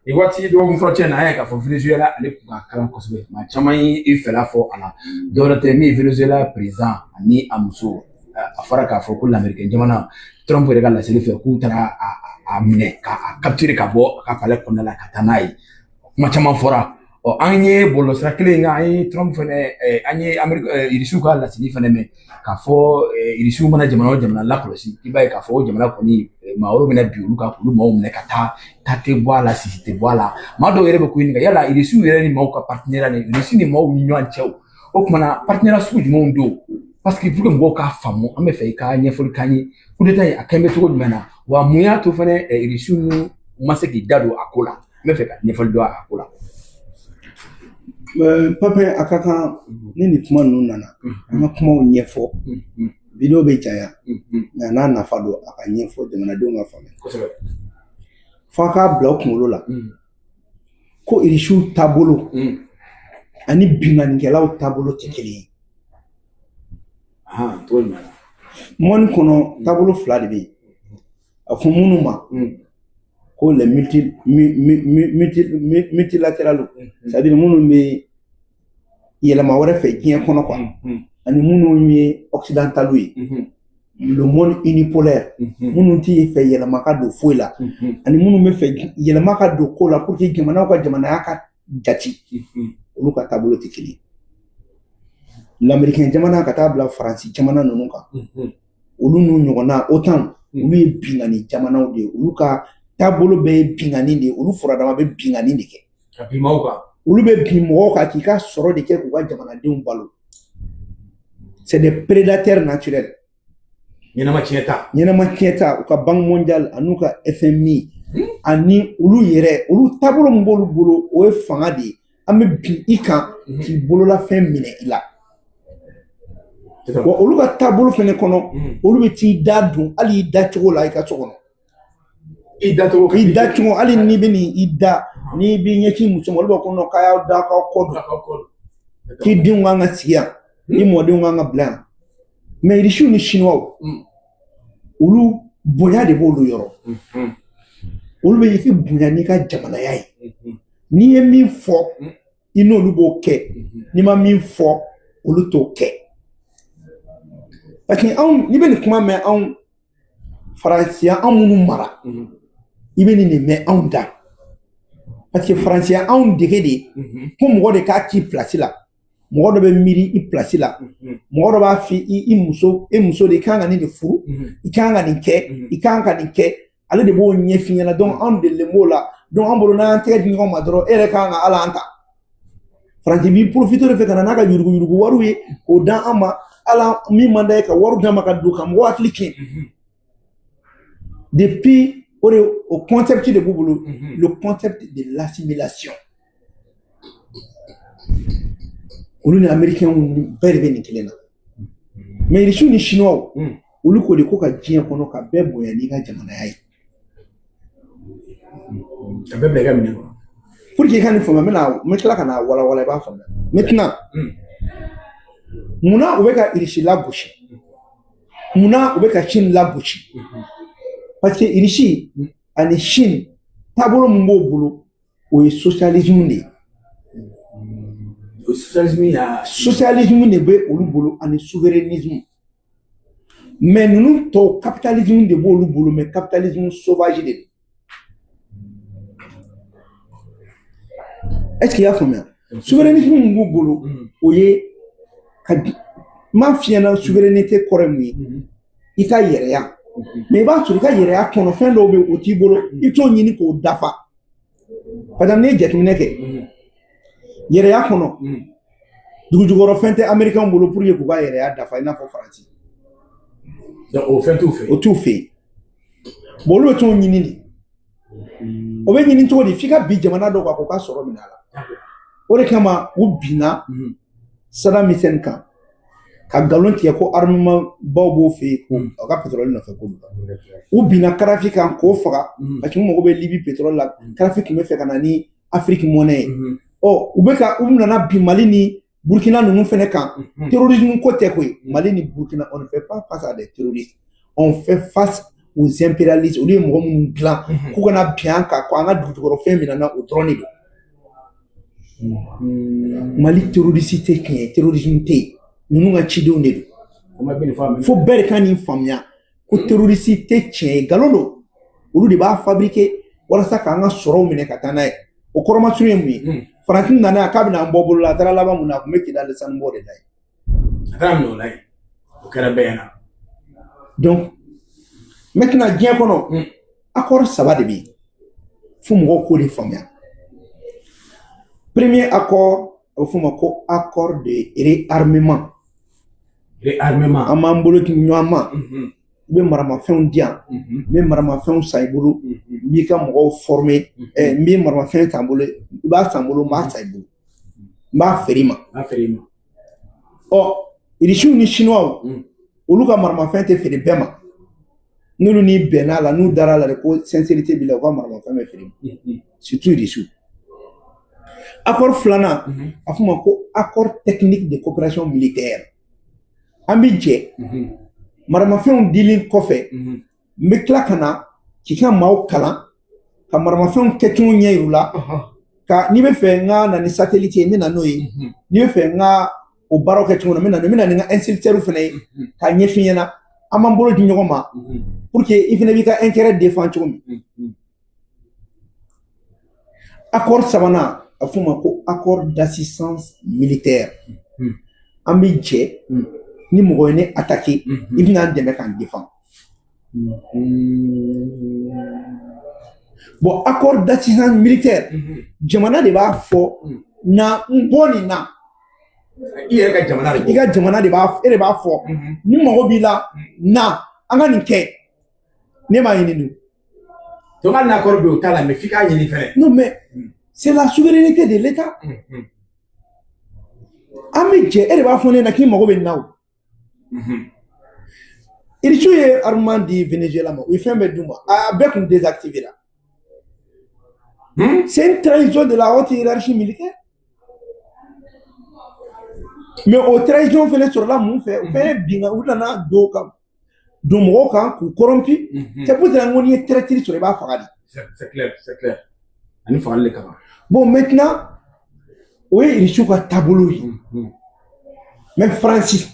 Nin waati dɔgɔkun fɔlɔ cɛ na, an y'a ye k'a fɔ Venezuela, ale tun ka kalan kosɛbɛ. Maa caman ye i fɛla fɔ a la. Dɔwɛrɛ tɛ, min ye Venezuela président ani a muso, a fɔra k'a fɔ ko lamɛrikɛn jamana Trump yɛrɛ ka laseli fɛ, k'u taara a minɛ k'a capturer ka bɔ a ka palais kɔnɔna la ka taa n'a ye. Kuma caman fɔra. Ɔ, an ye bɔlɔlɔsira kelen in kan, an ye Trump fɛnɛ, an ye Ameriki, Irisiw ka laseli fɛnɛ mɛn k'a fɔ Irisiw mana jamana o jamana lakɔlɔsi, i b'a ye k'a fɔ o jamana kɔni, maa wɛrɛw bɛna bin olu kan k'olu maaw minɛ ka taa. Ta tɛ bɔ a la, sisi tɛ bɔ a la. Maa dɔw yɛrɛ bɛ ko ɲininka yala Irisiw yɛrɛ ni maaw ka partenariat, ni Irisi ni maaw ni ɲɔgɔn cɛ, o kumana partenariat sugu jumɛnw don? Parce que pour que mɔgɔw k'a faamu, an bɛ fɛ i ka ɲɛfɔli k'an ye. Coup d'état in, a kɛn bɛ cogo jumɛn na? Wa mun y'a to fɛnɛ Irisiw ma se k'i da don a ko la? N bɛ fɛ ka ɲɛfɔli dɔn a ko la. Pape, a ka kan ni nin kuma ninnu nana, an ka kumaw ɲɛfɔ. Vidéo bɛ janya, nka n'a nafa don, a ka ɲɛfɔ jamanadenw ka faamuya. F'a k'a bila u kunkolo la ko Irisiw taabolo ani binkannikɛlaw taabolo tɛ kelen ye. Monde kɔnɔ, taabolo fila de bɛ yen. A fɔ minnu ma ko les multilatérales, c'est à dire minnu bɛ yɛlɛma wɛrɛ fɛ diɲɛ kɔnɔ quoi, ani minnu ye occidentaux ye, le monde unipolaire, minnu tɛ fɛ yɛlɛma ka don foyi la, ani minnu bɛ fɛ yɛlɛma ka don ko la pour que jamanaw ka jamanaya ka jati, olu ka taabolo tɛ kelen ye. Lamɛrikɛn jamana ka taa bila Faransi jamana ninnu kan, olu n'u ɲɔgɔnna OTAN, olu ye binkanni jamanaw de ye. Olu ka taabolo bɛɛ ye binkanni de ye. Olu furadama bɛ binkanni de kɛ. Ka bin maaw kan. Olu bɛ bin mɔgɔw kan k'i ka sɔrɔ de kɛ k'u ka jamanadenw balo. C'est des prédateurs naturels. Ɲɛnama tiɲɛ ta. Ɲɛnama tiɲɛ ta. U ka Banque mondiale an'u ka FMI ani olu yɛrɛ, olu taabolo min b'olu bolo, o ye fanga de ye. An bɛ bin i kan k'i bololafɛn minɛ i la. Wa olu ka taabolo fɛnɛ kɔnɔ, olu bɛ t'i da don hali i dacogo la i ka so kɔnɔ. I dacogo. I dacogo, hali n'i bɛ nin i da, n'i b'i ɲɛsin muso ma, olu b'a fɔ ko k'a y'aw da k'aw kɔ don, k'i denw kan ka sigi yan, i mɔdenw kan ka bila yan. Mais Irisiw ni Siniwaw, olu bonya de b'olu yɔrɔ. Olu bɛ i bonya n'i ka jamanaya ye. N'i ye min fɔ, i n'olu b'o kɛ. N'i ma min fɔ, olu t'o kɛ. Parce que anw, n'i bɛ nin kuma mɛn, anw Faransiya, anw minnu mara, i bɛ nin de mɛn anw da. Parce que Faransiya anw dege de ko mɔgɔ de k'a k'i place la, mɔgɔ dɔ bɛ miiri i place la, mɔgɔ dɔ b'a fɔ i muso, e muso de, i kan ka nin de furu, i kan ka nin kɛ, i kan ka nin kɛ, ale de b'o ɲɛf'i ɲɛna. Donc anw delilen b'o la. Donc an bolo, n'an y'an tɛgɛ di ɲɔgɔn ma dɔrɔn, e yɛrɛ kan ka ala an ta. Faransi b'i profiter de fɛ ka na n'a ka yuruguyurugu wariw ye k'o d'an an ma. Ala min man d'a ye ka wari d'an ma ka don ka mɔgɔ hakili tiɲɛ. Depuis o de, o concept de b'u bolo, le concept de l'assimilation. Olu ni Américains bɛɛ de bɛ nin kelen na. Mais Irisiw ni Chinois, olu ko de ko ka diɲɛ kɔnɔ ka bɛɛ bonya n'i ka jamanaya ye. Ka bɛɛ bila i ka minɛn kɔnɔ. Pour que i ka nin faamuya, n bɛna, n bɛ tila ka na walawala, i b'a faamuya. Maintenant, munna u bɛ ka Irisi lagosi? Munna u bɛ ka Chine lagosi? Parce que Irisi ani Chine, taabolo min b'o bolo, o ye socialisme de ye. Socialisme ya. Socialisme de bɛ olu bolo ani souverainisme. Mais ninnu tɔw, capitalisme de b'olu bolo, mais capitalisme sauvage de don. Est-ce que i y'a faamuya? Souverainisme min b'u bolo, o ye ka n m'a f'i ɲɛna, souveraineté kɔrɔ ye mun ye? I ka yɛrɛya. Mais i b'a sɔrɔ i ka yɛrɛya kɔnɔ, fɛn dɔw bɛ yen, o t'i bolo, i t'o ɲini k'o dafa. Par exemple, n'i ye jateminɛ kɛ yɛrɛya kɔnɔ, Dugujukɔrɔ fɛn tɛ américain bolo pour que k'u ka yɛrɛya dafa i n'a fɔ Faransi. Donc o fɛn t'u fɛ. O t'u fɛ yen. Bon, olu bɛ t'o ɲini de. O bɛ ɲini cogo di? F'i ka bin jamana dɔw kan k'u ka sɔrɔ minɛ a la. O de kama u binna Saddam Hussein kan ka nkalon tigɛ ko armement baw b'o fɛ yen, ko a ka pétrole nɔfɛ ko don. U binna Kadafi kan k'o faga parce que u mago bɛ Libi pétrole la. Kadafi tun bɛ fɛ ka na ni Afrique monnaie ye. Ɔ, u bɛ ka u nana bin Mali ni Burkina ninnu fɛnɛ kan. Terrorisme ko tɛ koyi. Mali ni Burkina, on ne fait pas face à des terroristes, on fait face aux impérialistes. Olu ye mɔgɔ minnu dilan k'u kana bin an kan, ko an ka dugujukɔrɔfɛn minɛ na, o dɔrɔn de don. Mali terroriste tɛ tiɲɛ ye, terrorisme tɛ yen, ninnu ka cidenw de don. Fo bɛɛ de ka nin faamuya ko terroriste tɛ tiɲɛ ye, nkalon don. Olu de b'a fabriquer walasa k'an ka sɔrɔw minɛ ka taa n'a ye. O kɔrɔmasuru ye mun ye? Faransi nana yan k'a bɛna an bɔ bolo la, a taara laban mun na? A tun bɛ Kidali sanubɔ de la yen. A taara minɛ o la yen, o kɛra bɛɛ ɲɛna. Donc maintenant, diɲɛ kɔnɔ, accord saba de bɛ yen, fo mɔgɔw k'o de faamuya. Premier accord, a bɛ f'o ma ko accord de réarmement. Réarmement. An b'an bolo di ɲɔgɔn ma. I bɛ maramafɛnw di yan, n bɛ maramafɛnw san i bolo, n b'i ka mɔgɔw former. N bɛ maramafɛn san bolo, i b'a san n bolo, n b'a san i bolo, n b'a feere i ma. N b'a feere i ma. Ɔ, Irisiw ni Chinois, olu ka maramafɛn tɛ feere bɛɛ ma. N'olu n'i bɛnna a la, n'u dara a la de ko sincérité b'i la, u ka maramafɛn bɛ feere i ma, surtout Irisiw. Accord filanan, a f'o ma ko accord technique de coopération militaire. An bɛ jɛ maramafɛnw dilen kɔfɛ, n bɛ tila ka na k'i ka maaw kalan ka maramafɛnw kɛcogo ɲɛ yir'u la. Ka n'i bɛ fɛ n ka na ni satellite ye, n bɛ na n'o ye. N'i bɛ fɛ n ka o baaraw kɛ cogo min na, n bɛ na ni n ka instructeur fana ye k'a ɲɛf'i ɲɛna. An b'an bolo di ɲɔgɔn ma pour que i fana b'i ka intérêt défend cogo min. Accord sabanan, a f'o ma ko accord d'assistance militaire. An bɛ jɛ, ni mɔgɔ ye ne attaqué, i bɛna n dɛmɛ k'an défend. Bon, accord d'assistance militaire, jamana de b'a fɔ na n bɔ nin na. I yɛrɛ ka jamana de. I ka jamana de b'a, e de b'a fɔ ni mago b'i la na an ka nin kɛ, ne m'a ɲini dun. Donc hali n'a accord bɛ yen, o t'a la, mais f'i k'a ɲini fɛnɛ. Non, mais c'est la souveraineté de l'État. An bɛ jɛ, e de b'a fɔ ne ɲɛna k'i mago bɛ nin na o. Irisiw ye armement di Venezuela ma, u ye fɛn bɛɛ d'u ma, a bɛɛ kun désactivé la. C'est une trahison de la haute hiérarchie militaire. Mais o trahison fɛnɛ sɔrɔla mun fɛ? O fɛnɛ binna, u nana don ka don mɔgɔw kan k'u corrompu. C'est pour cela n ko n'i ye traître sɔrɔ, i b'a faga de. C'est clair, c'est clair. Ani fagali de ka kan. Bon, maintenant, o ye Irisiw ka taabolo ye. Mais Faransi,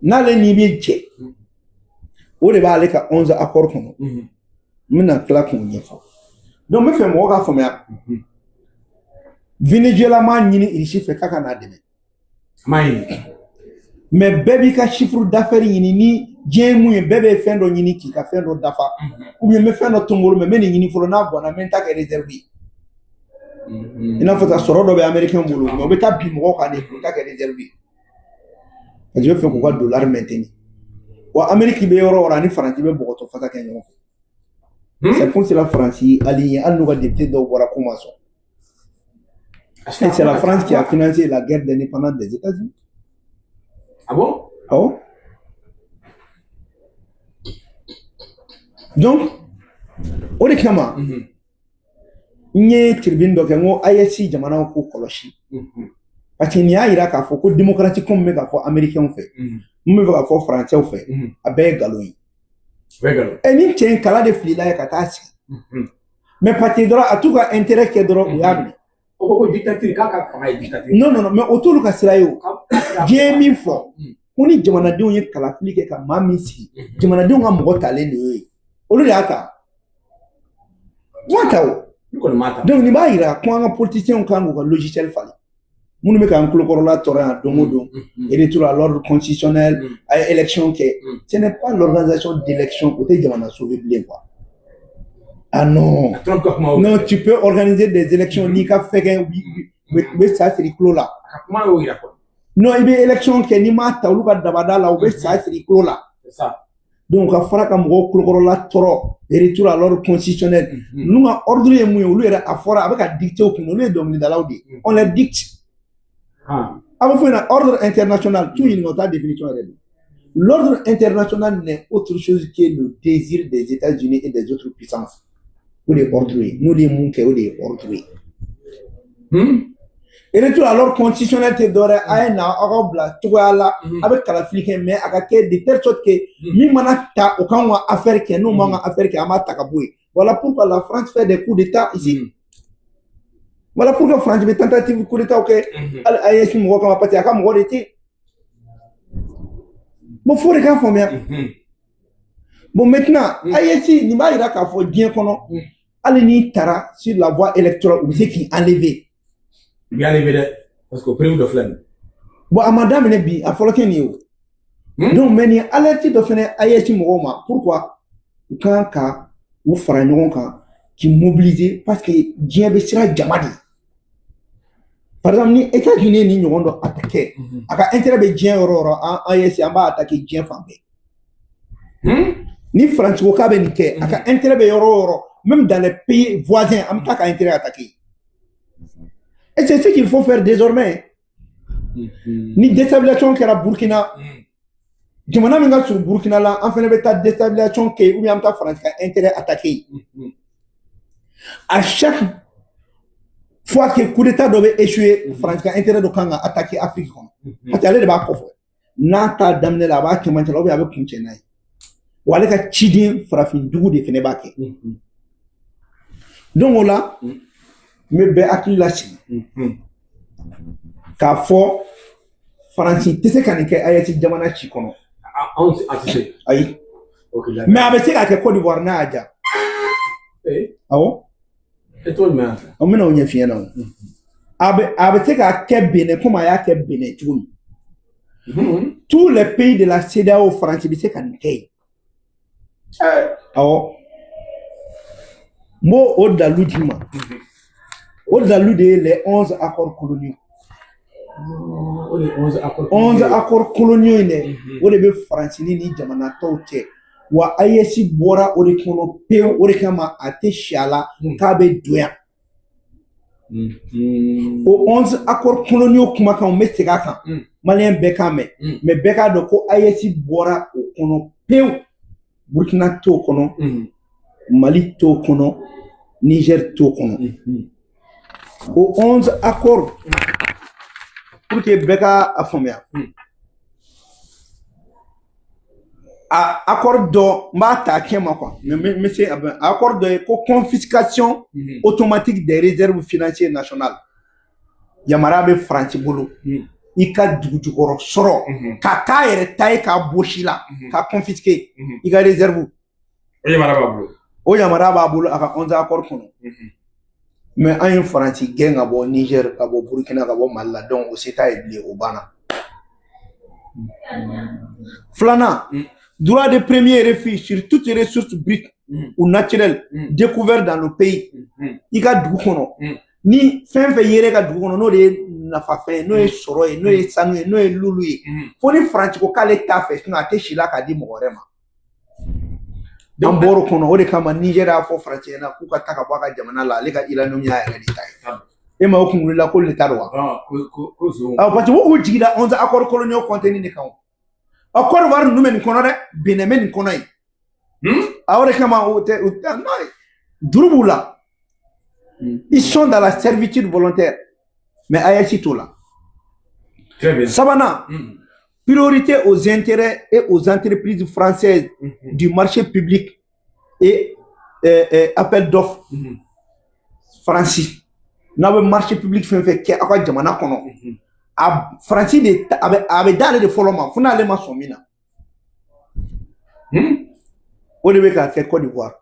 n'ale n'i bɛ jɛ, o de b'ale ka 11 accord kɔnɔ. N bɛna tila k'o ɲɛfɔ. Donc n bɛ fɛ mɔgɔw k'a faamuya. Venezuela m'a ɲini Irisi fɛ k'a ka n'a dɛmɛ. A m'a ɲini. Mais bɛɛ b'i ka chiffre d'affaires ɲini. Ni diɲɛ ye mun ye, bɛɛ bɛ fɛn dɔ ɲini k'i ka fɛn dɔ dafa. Ou bien n bɛ fɛn dɔ to n bolo, mais n bɛ nin ɲini fɔlɔ, n'a ganna, n bɛ n ta kɛ réserve ye. I n'a fɔ ta sɔrɔ dɔ bɛ américain bolo, mais o bɛ taa bin mɔgɔw kan de k'u ta kɛ réserve ye. Parce que u bɛ fɛ k'u ka dollar maintenir. Wa Amérique bɛ yɔrɔ o yɔrɔ, ani Faransi bɛ bɔgɔtɔ fasa kɛ ɲɔgɔn fɛ. C'est pour cela Faransi allié, hali n'u ka député dɔw bɔra k'u ma sɔn. Et c'est la France qui a financé la guerre d'indépendance des États-Unis. Ah bon? Ah bon? Donc, o de kama, n ye tribune dɔ kɛ, n ko AES jamanaw k'u kɔlɔsi. Parce que nin y'a yira k'a fɔ ko démocratie ko min bɛ ka fɔ américains fɛ, mun bɛ fɛ ka fɔ français fɛ, a bɛɛ ye nkalon ye. Ɛ, ni cɛ in kala de filila ye ka taa sigi. Mais parce que dɔrɔn a t'u ka intérêt kɛ dɔrɔn, u y'a minɛ. O ko dictature, k'a ka fanga ye dictature. Non, non, non, mais o t'olu ka sira ye o. Diɲɛ ye min fɔ, ko ni jamanadenw ye kalafili kɛ ka maa min sigi, jamanadenw ka mɔgɔ talen de y'o ye. Olu de y'a ta. U m'a ta o. Donc nin b'a yira ko an ka politiciens kan k'u ka logiciel falen. Minnu bɛ k'an tulokɔrɔla tɔɔrɔ yan don o don, retour à l'ordre constitutionnel, a ye élection kɛ. Ce n'est pas l'organisation d'élection, o tɛ jamana sauver bilen quoi. Ah non. Non, tu peux organiser des élections n'i ka fɛgɛn. U bɛ sa siri tulo la. A ka kuma y'o yira quoi. Non, i bɛ élection kɛ, n'i m'a ta olu ka dabada la, u bɛ sa siri tulo la. C'est ça. Donc ka fara ka mɔgɔw kulokɔrɔla tɔɔrɔ, retour à l'ordre constitutionnel. Ninnu ka ordre ye mun ye? Olu yɛrɛ, a fɔra a bɛ ka dicter u kun, olu ye dɔnkilidalaw de ye. On les dicte. A bɛ fɔ ɲɛna ordre international, t'u ɲininka o t'a définition yɛrɛ dɔn. L'ordre international n'est autre chose que le désir des États-Unis et des autres puissances. O de ye ordre ye. N'olu ye mun kɛ, o de ye ordre ye. Retour à l'ordre constitutionnel tɛ dɔwɛrɛ, a ye na aw ka bila cogoya la, a bɛ kalafili kɛ, mais a ka kɛ de telle sorte que min mana ta o kan ka affaire kɛ, n'o man ka affaire kɛ, an b'a ta ka bɔ yen. Voilà pourquoi la France fait des coups d'État ici. Voilà pourquoi France bɛ tentative coup d'État kɛ hali AES mɔgɔw kama, parce que a ka mɔgɔ de tɛ yen. Bon, fo de k'a faamuya. Bon, maintenant, AES nin b'a yira k'a fɔ diɲɛ kɔnɔ, hali n'i taara sur la voie électorale, u bɛ se k'i enlever. U b'i enlever dɛ, parce que o preuve dɔ filɛ nin ye. Bon, a ma daminɛ bi, a fɔlɔ tɛ nin ye o. Donc, mais nin alerte dɔ fɛnɛ AES mɔgɔw ma, pourquoi u kan ka u fara ɲɔgɔn kan k'i mobiliser, parce que diɲɛ bɛ siran jama de. Par exemple, ni États-Unis ye nin ɲɔgɔn dɔ attaquer, a ka intérêt bɛ diɲɛ yɔrɔ o yɔrɔ, an AES an b'a attaquer diɲɛ fan bɛɛ. Ni France ko k'a bɛ nin kɛ, a ka intérêt bɛ yɔrɔ o yɔrɔ, même dans les pays voisins, an bɛ taa ka intérêt attaquer. Et c'est ce qu'il faut faire désormais. Ni déstabilisation kɛra Burkina, jamana min ka surun Burkina la, an fɛnɛ bɛ taa déstabilisation kɛ yen, ou bien an bɛ taa France ka intérêt attaquer. À chaque fois que coup d'état dɔ bɛ échouer, France ka intérêt dɔ kan ka attaquer Afrique kɔnɔ. Parce que ale de b'a kɔfɛ. N'a t'a daminɛ la, a b'a cɛmancɛ la, ou bien a bɛ kuncɛ n'a ye. Wa ale ka ciden farafin dugu de fɛnɛ b'a kɛ. Donc o la, n bɛ bɛɛ hakili lasigi k'a fɔ Faransi tɛ se ka nin kɛ AES jamana ci kɔnɔ. Anw a tɛ se. Ayi. Ok. Mais a bɛ se k'a kɛ Côte d'Ivoire n'a y'a diya. Awɔ. E cogo jumɛn na? An bɛna o ɲɛf'i ɲɛna o. A bɛ se k'a kɛ Benin komi a y'a kɛ Benin cogo min. Tous les pays de la CEDEAO, Faransi bɛ se ka nin kɛ yen. Awɔ. N b'o o dalu d'i ma. O dalu de ye les 11 accords coloniaux. O de ye 11 accords. 11 accords coloniaux in dɛ, o de bɛ Faransi ni jamana tɔw cɛ. Wa AES bɔra o de kɔnɔ pewu, o de kama a tɛ si a la k'a bɛ don yan. O 11 accords coloniaux kumakan, n bɛ segin a kan. Maliyɛn bɛɛ k'a mɛn. Mais bɛɛ k'a dɔn ko AES bɔra o kɔnɔ pewu. Burkina t'o kɔnɔ, Mali t'o kɔnɔ, Niger t'o kɔnɔ. O 11 accords, pour que bɛɛ ka a faamuya. A accord dɔ, n b'a ta a kɛ ma quoi, mais n bɛ se a accord dɔ ye ko confiscation automatique des réserves financières nationales. Yamaruya bɛ Faransi bolo. I ka dugu jukɔrɔ sɔrɔ k'a k'a yɛrɛ ta ye, k'a bosi la, k'a confisquer i ka réserve. O yamaruya b'a bolo. O yamaruya b'a bolo a ka 11 accord kɔnɔ. Mais an ye Faransi gɛn ka bɔ Niger, ka bɔ Burkina, ka bɔ Mali la, donc o se t'a ye bilen, o banna. Filanan, droit de premier refus sur toutes les ressources brutes ou naturelles découvertes dans le pays. I ka dugu kɔnɔ, ni fɛn fɛn yer'e ka dugu kɔnɔ, n'o de ye nafafɛn ye, n'o ye sɔrɔ ye, n'o ye sanu ye, n'o ye lulu ye, fo ni Faransi ko k'ale t'a fɛ, sinon a tɛ si la k'a di mɔgɔ wɛrɛ ma. An bɔr'o kɔnɔ, o de kama Niger y'a fɔ Faransi ɲɛna k'u ka taa ka bɔ a ka jamana la, ale ka uranium y'a yɛrɛ de ta ye. E ma o kun wulila k'olu de ta don wa? Ko zon. Awɔ, parce que u k'u jigi da 11 accords coloniaux contenu de kan o. Ɔ, Côte d'Ivoire ninnu bɛ nin kɔnɔ dɛ, Benin bɛ nin kɔnɔ yen. A o de kama o tɛ o tɛ non, juru b'u la. Ils sont dans la servitude volontaire. Mais AES t'o la. Très bien. Sabanan, priorité aux intérêts et aux entreprises françaises du marché public et appel d'offres. Faransi n'a bɛ marché public fɛn fɛn kɛ aw ka jamana kɔnɔ, a Faransi de a bɛ d'ale de fɔlɔ ma, fo n'ale ma sɔn min na. O de bɛ ka kɛ Côte d'Ivoire,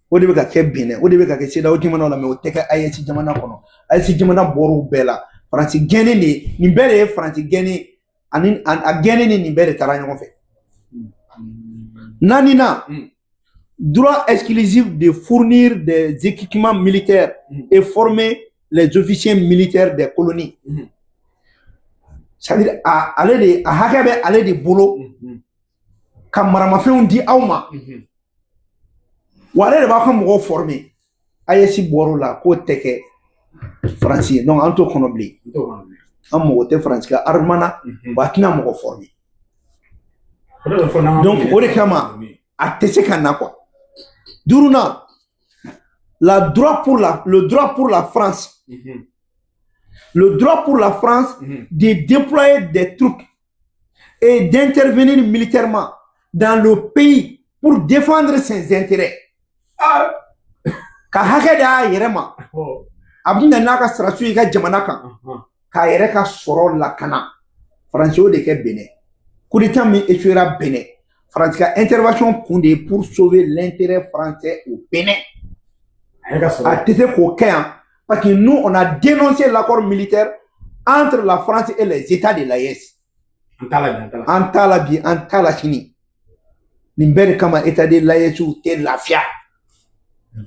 o de bɛ ka kɛ Benin, o de bɛ ka kɛ CEDEAO jamanaw la, mais o tɛ kɛ AES jamana kɔnɔ. AES jamana bɔr'o bɛɛ la. Faransi gɛnnen de, nin bɛɛ de ye Faransi gɛnnen ani a gɛnnen ni nin bɛɛ de taara ɲɔgɔn fɛ. Naaninan, droit exclusif de fournir des équipements militaires et former les officiers militaires des colonies. C'est-à-dire ale de a hakɛ bɛ ale de bolo ka maramafɛnw di aw ma. Wa ale de b'a ka mɔgɔw former. AES bɔr'o la k'o tɛ kɛ Faransi ye, donc an t'o kɔnɔ bilen. An mago tɛ Faransi ka armement na, wa a tɛna mɔgɔ former. Donc o de kama a tɛ se ka na quoi. Duurunan, le droit pour la France, le droit pour la France de déployer des troupes et d'intervenir militairement dans le pays pour défendre ses intérêts. Ka hakɛ d'a yɛrɛ ma, a bɛ na n'a ka sɔrɔdasiw ye ka jamana kan, k'a yɛrɛ ka sɔrɔ lakana. Faransi y'o de kɛ Benin. Coup d'État min échouera Benin, Faransi ka intervention kun de ye pour sauver l'intérêt français au Bénin. A tɛ se k'o kɛ yan parce que nous, on a dénoncé l'accord militaire entre la France et les États de l'AES. An t'a la bi, an t'a la sini. Nin bɛɛ de kama État de l'AES tɛ lafiya.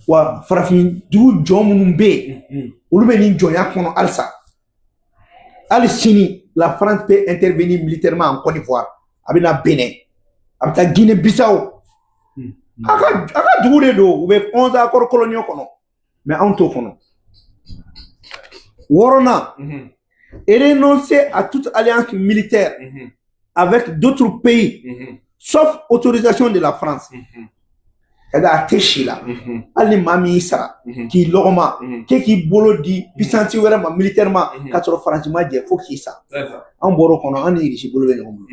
Wa farafin dugu jɔn minnu bɛ yen, olu bɛ nin jɔnya kɔnɔ halisa. Hali sini, la France peut intervenir militairement en Côte d'Ivoire. A bɛ na Benin, a bɛ taa Guinée Bissau. A ka dugu de don, u bɛ 11 accords coloniaux kɔnɔ, mais anw t'o kɔnɔ. Wɔɔrɔnan, renoncer à toute alliance militaire avec d'autres pays, sauf autorisation de la France. C'est-à-dire a tɛ si la, hali ni maa min y'i sara k'i lɔgɔma k'e k'i bolo di puissance wɛrɛ ma militairement k'a sɔrɔ Faransi ma jɛ, fo k'i sa. An bɔr'o kɔnɔ, an ni Irisi bolo bɛ ɲɔgɔn bolo,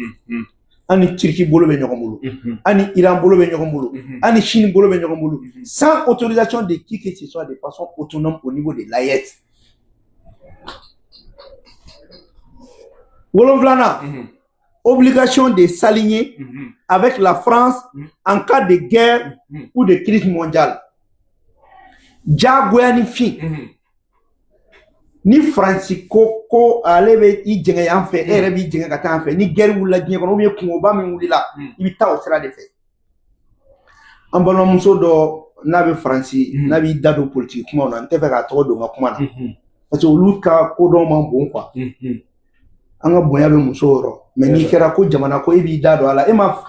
an ni Turki bolo bɛ ɲɔgɔn bolo, an ni Iran bolo bɛ ɲɔgɔn bolo, an ni Chine bolo bɛ ɲɔgɔn bolo, sans autorisation de qui que ce soit, de façon autonome au niveau de l'AES. Wolonfilanan, obligation de s'aligner avec la France en cas de guerre ou de crise mondiale. Diyagoya ni fin. Ni Faransi ko ko ale bɛ i jɛngɛ yan fɛ, e yɛrɛ b'i jɛngɛ ka taa yan fɛ, ni guerre wulila diɲɛ kɔnɔ ou bien kungoba min wulila, i bɛ taa o sira de fɛ. An balimamuso dɔ n'a bɛ Faransi, n'a b'i da don politique kumaw na, n tɛ fɛ k'a tɔgɔ don n ka kuma na, parce que olu ka kodɔn man bon quoi. An ka bonya bɛ muso yɔrɔ, mais n'i kɛra ko jamana ko e b'i da don a la, e ma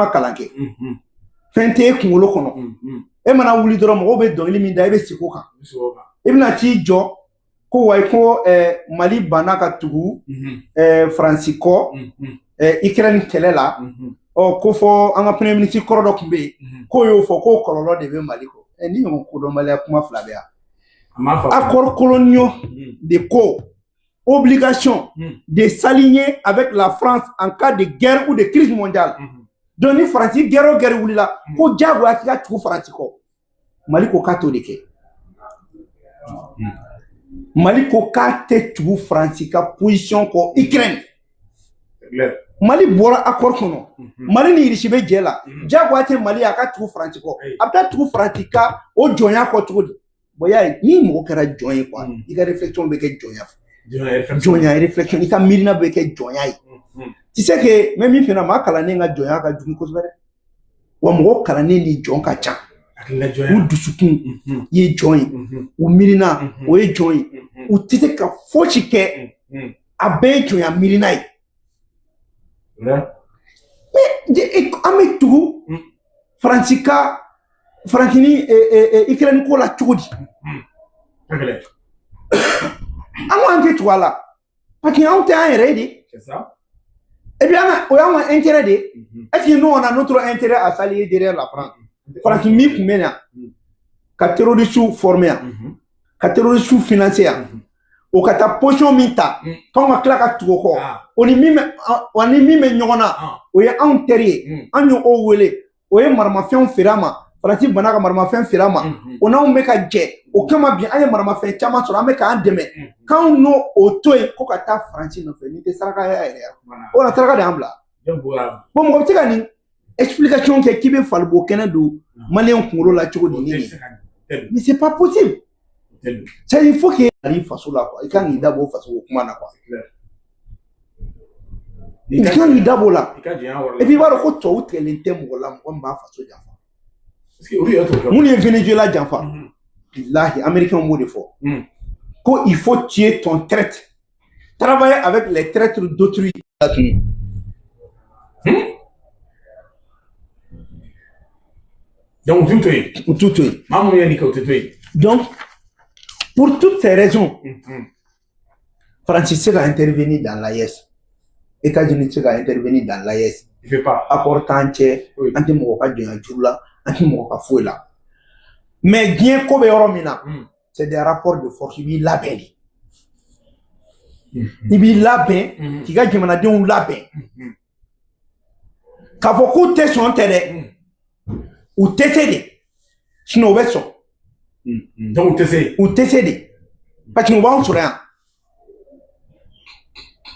kalan kɛ, fɛn tɛ e kunkolo kɔnɔ, e mana wuli dɔrɔn mɔgɔw bɛ dɔnkili min da e bɛ sigi o kan, i bɛna t'i jɔ ko wayi ko Mali banna ka tugu Faransi kɔ Ukraine kɛlɛ la, ɔ ko fɔ an ka premier ministre kɔrɔ dɔ tun bɛ yen k'o y'o fɔ k'o kɔlɔlɔ de bɛ Mali kɔ. Ni ɲɔgɔn kodɔnbaliya kuma fila bɛ yan. Accords coloniaux de ko obligation de s'aligner avec la France en cas de guerre ou de crise mondiale. Donc ni Faransi guerre o guerre wulila, ko diyagoya k'i ka tugu Faransi kɔ. Mali ko k'a t'o de kɛ. Mali ko k'a tɛ tugu Faransi ka position kɔ Ukraine. Mali bɔra accord kɔnɔ. Mali ni Irisi bɛ jɛ la. Diyagoya tɛ Mali a ka tugu Faransi kɔ. A bɛ taa tugu Faransi ka o jɔnya kɔ cogo di? Bon, y'a ye ni mɔgɔ kɛra jɔn ye quoi, i ka réflexion bɛ kɛ jɔnya. Jɔnya réflexion, i ka miirina bɛ kɛ jɔnya ye. Tu sais que n bɛ min f'i ɲɛna, maa kalannen ka jɔnya ka jugu kosɛbɛ dɛ. Wa mɔgɔ kalannen ni jɔn ka ca. U dusukun ye jɔn ye, u miirina o ye jɔn ye, u tɛ se ka fosi kɛ, a bɛɛ ye jɔnya miirina ye. Mais an bɛ tugu Faransi ka Faransi ni Ukraine ko la cogo di? An ko an tɛ tugu a la parce que anw tɛ an yɛrɛ ye de. Et puis o y'anw ka intérêt de ye. Est-ce que nous on a notre intérêt à s'allier derrière la France? Faransi min tun bɛ na ka terroristes former yan, ka terroristes financer yan, o ka taa position min ta, k'anw ka tila ka tugu o kɔ, o ni min bɛ ɲɔgɔn na, o ye anw teri ye, an y'o wele, o ye maramafɛnw feere an ma. Faransi banna ka maramafɛn feere an ma, o n'anw bɛ ka jɛ o kama bi, an ye maramafɛn caman sɔrɔ, an bɛ k'an dɛmɛ, k'anw n'o o to yen ko ka taa Faransi nɔfɛ, nin tɛ saraka yɛrɛ ye, o la saraka de y'an bila. Bon, mɔgɔ bɛ se ka nin explication kɛ k'i bɛ falibo kɛnɛ don maliyɛn kunkolo la cogo di? Nin mais c'est pas possible. C'est il faut que i faso la quoi, i kan k'i da bɔ o faso ko kuma na quoi, i kan k'i da bɔ o la. Et puis i b'a dɔn ko tubabu tigɛlen tɛ mɔgɔ la, mɔgɔ min b'a faso janfa. Minnu ye Venezuela janfa, bilahi américain b'o de fɔ. Ko il faut tuer ton traître. Travailler avec les traîtres d'autrui. Donc, tout est. Tout est. Donc, pour toutes ces raisons, Francis a intervenu dans l'AES. États-Unis a intervenu dans l'AES. Il ne fait pas. Accord t'an cɛ, an tɛ mɔgɔ ka jɔnya juru la, an tɛ mɔgɔ ka foyi la. Mais diɲɛ ko bɛ yɔrɔ min na, c'est des rapports de force. I b'i labɛn de. I b'i labɛn k'i ka jamanadenw labɛn. K'a fɔ k'u tɛ sɔn tɛ dɛ. U tɛ se de. Sinon u bɛ sɔn. Donc u tɛ se. U tɛ se de. Parce que u b'anw sɔrɔ yan.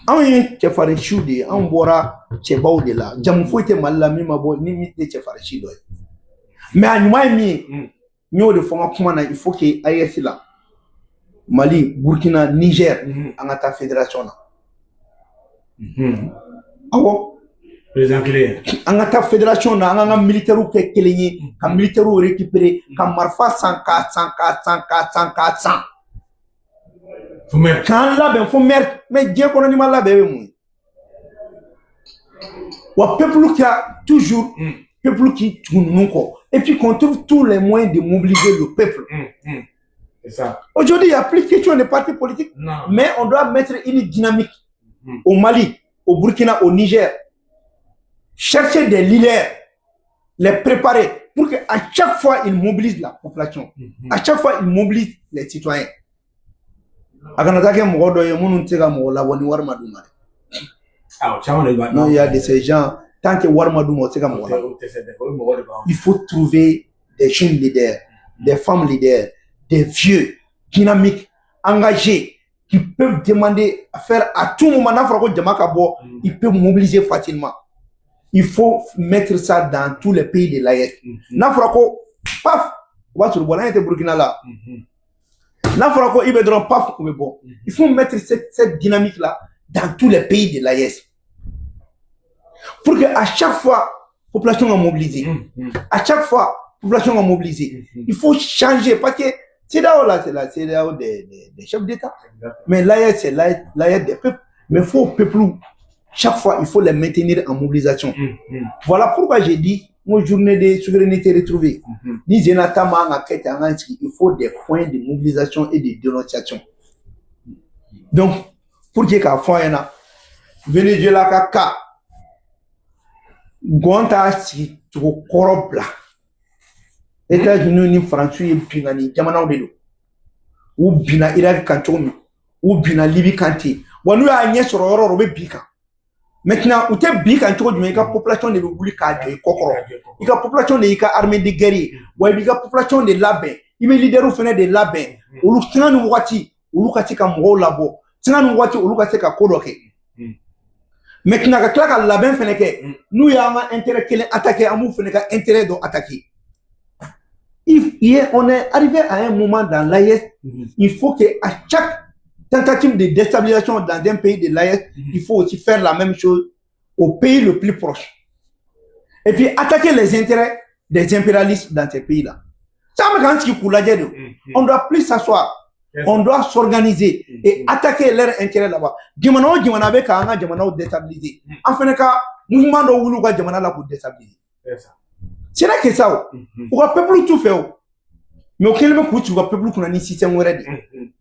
Anw ye cɛfarin siw de ye, anw bɔra cɛbaw de la. Jamu foyi tɛ Mali la min ma bɔ ni min tɛ cɛfarin si dɔ ye. Mais a ɲuman ye min ye, n y'o de fɔ n ka kuma na, il faut que AES la, Mali, Burkina, Niger, an ka taa fédération na. Awɔ. Président kelen. An ka taa fédération na, an k'an ka militaires kɛ kelen ye, ka militaires récupérer, ka marifa san, k'a san, k'a san, k'a san, k'a san. K'an labɛn fo maire, mais diɲɛ kɔnɔ n'i ma labɛn e bɛ mun ye? Wa peuple qui a toujours peuple qui tugu ninnu kɔ, et puis qu'on trouve tous les moyens de mobiliser le peuple. C'est ça. Aujourd'hui, il n'y a plus question de parti politique. Non. Mais on doit mettre une dynamique au Mali, au Burkina, au Niger. Chercher des leaders, les préparer pour qu'à chaque fois, ils mobilisent la population. À chaque fois, ils mobilisent les citoyens. A kana taa kɛ mɔgɔ dɔ ye minnu tɛ se ka mɔgɔ labɔ ni wari ma d'u ma dɛ. Non, il y a de ces gens, tant que wari ma d'u ma, u tɛ se ka mɔgɔ labɔ. Il faut trouver des jeunes leaders, des femmes leaders, des vieux, dynamiques, engagés, qui peuvent demander à faire à tout moment, n'a fɔra ko jama ka bɔ, ils peuvent mobiliser facilement. Il faut mettre ça dans tous les pays de l'AES. N'a fɔra ko paf, o b'a sɔrɔ bɔla an tɛ Burkina la. N'a fɔra ko i bɛ dɔrɔn paf, o bɛ bɔ. Il faut mettre cette dynamique-là dans tous les pays de l'AES. Pour que à chaque fois, population va mobiliser. À chaque fois, population va mobiliser. Il faut changer parce que CEDEAO là, c'est la CEDEAO des chefs d'État. Mais l'AES, c'est l'AES des peuples. Mais il faut au peuple, chaque fois, il faut les maintenir en mobilisation. Voilà pourquoi j'ai dit, moi, journée de souveraineté retrouvée. Ni il faut des points de mobilisation et de dénonciation. Donc, pour que k'a fɔ an ɲɛna, Venezuela ka cas, gɔn t'a sigi cogo kɔrɔ bila. États-Unis ni Faransi ye binkanni jamanaw de don. U binna Irak kan cogo min, u binna Libi kan ten. Wa n'u y'a ɲɛ sɔrɔ yɔrɔ o yɔrɔ, u bɛ bin kan. Maintenant, u tɛ bin kan cogo jumɛn, i ka population de bɛ wuli k'a jɔ i kɔ kɔrɔ. I ka population de y'i ka armée de guerre ye. Wa i b'i ka population de labɛn. I bɛ leaderw fana de labɛn. Olu sanga ni wagati, olu ka se ka mɔgɔw labɔ. Sanga ni wagati, olu ka se ka ko dɔ kɛ. Maintenant, ka tila ka labɛn fana kɛ, n'u y'an ka intérêt kelen attaquer, an b'u fana ka intérêt dɔ attaquer. On est arrivé à un moment dans l'AES, il faut que à chaque tentative de déstabilisation dans un pays de l'AES, il faut aussi faire la même chose au pays le plus proche. Et puis attaquer les intérêts des impérialistes dans ces pays-là. Ça me on doit plus s'asseoir, on doit s'organiser et attaquer leurs intérêts là-bas. Jamana o jamana bɛ k'an ka jamanaw déstabiliser. An fana ka mouvement dɔ wuli u ka jamana la k'u déstabiliser. C'est là que ça o. U ka peuple t'u fɛ o. Mais o kɛlen bɛ k'u ci u ka peuple kunna ni système wɛrɛ de ye.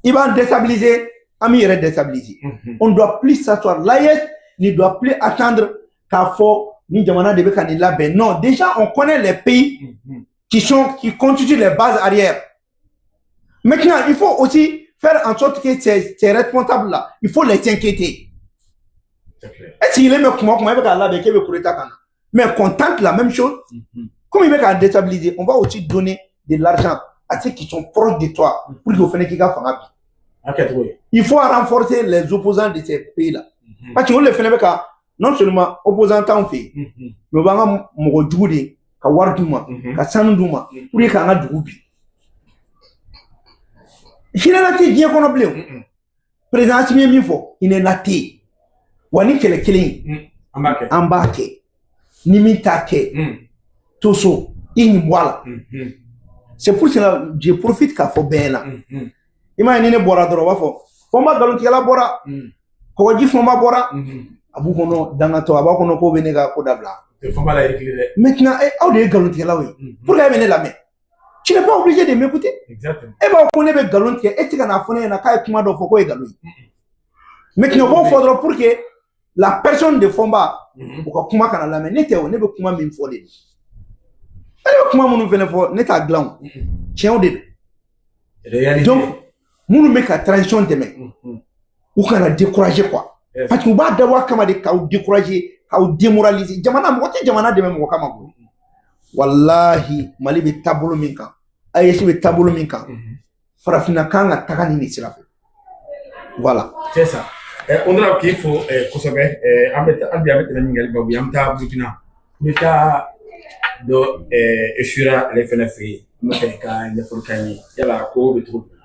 I b'an déstabiliser, an b'i yɛrɛ déstabiliser. On doit plus s'asseoir. L'AES ne doit plus attendre k'a fɔ ni jamana de bɛ ka nin labɛn. Non, déjà on connaît les pays qui constituent les bases arrière. Maintenant, il faut aussi faire en sorte que ces responsables-là, il faut les inquiéter. Est-ce qu'il est comment il va Mais qu'on tente la même chose, comme il va déstabiliser, on va aussi donner de l'argent à ceux qui sont proches de toi pour que vous fassiez. Il faut renforcer les opposants de ces pays-là. Parce que les fait non seulement opposants t'en fait, mais on va mɔgɔ jugu de ka wari d'u ma, ka sanu d'u ma pour que k'an ka dugu bi. Hinɛ tɛ diɲɛ kɔnɔ bilen. Président Assimi ye min fɔ, hinɛ tɛ yen. Wa ni kɛlɛ kelen in, an b'a kɛ. Ni min t'a kɛ, to so, i nin bɔ a la. C'est pour cela je profite k'a fɔ bɛɛ ɲɛna. I m'a ye, ni ne bɔra dɔrɔn, u b'a fɔ Fɔnba nkalontigɛla bɔra, kɔgɔji Fɔnba bɔra. A b'u kɔnɔ dangatɔ, a b'a kɔnɔ k'o bɛ ne ka ko dabila. Fɔnba la reculer dɛ. Maintenant, aw de ye nkalontigɛlaw ye. Pourquoi e bɛ ne lamɛn? Tu n'es pas obligé de m'écouter. Exactement. E b'a fɔ ko ne bɛ nkalon tigɛ, e tɛ ka n'a fɔ ne ɲɛna k'a ye kuma dɔ fɔ k'o ye nkalon ye. Maintenant, u b'o fɔ dɔrɔn pour que la personne de Fɔnba, u ka kuma kana lamɛn. Ne tɛ o, ne bɛ kuma min fɔ de don. Ne bɛ kuma minnu fɛnɛ fɔ, ne t'a dilan o. Tiɲɛw de don. Donc, minnu bɛ ka transition dɛmɛ, u kana décourager quoi. Parce que u b'a dabɔ a kama de k'aw décourager, k'aw démoraliser. Jamana, mɔgɔ tɛ jamana dɛmɛ mɔgɔ kama koyi. Walahi, Mali bɛ taabolo min kan, AES bɛ taabolo min kan, farafinna kan ka taga nin de sira fɛ. Voilà. C'est ça. On dirait k'i fo kosɛbɛ. An bɛ hali bi an bɛ tɛmɛ ɲininkali babu ye, an bɛ taa Burukina. N bɛ taa dɔ échouera ale fɛnɛ fɛ yen. N bɛ fɛ ka ɲɛfɔli k'an ye. Yala ko bɛ cogo di?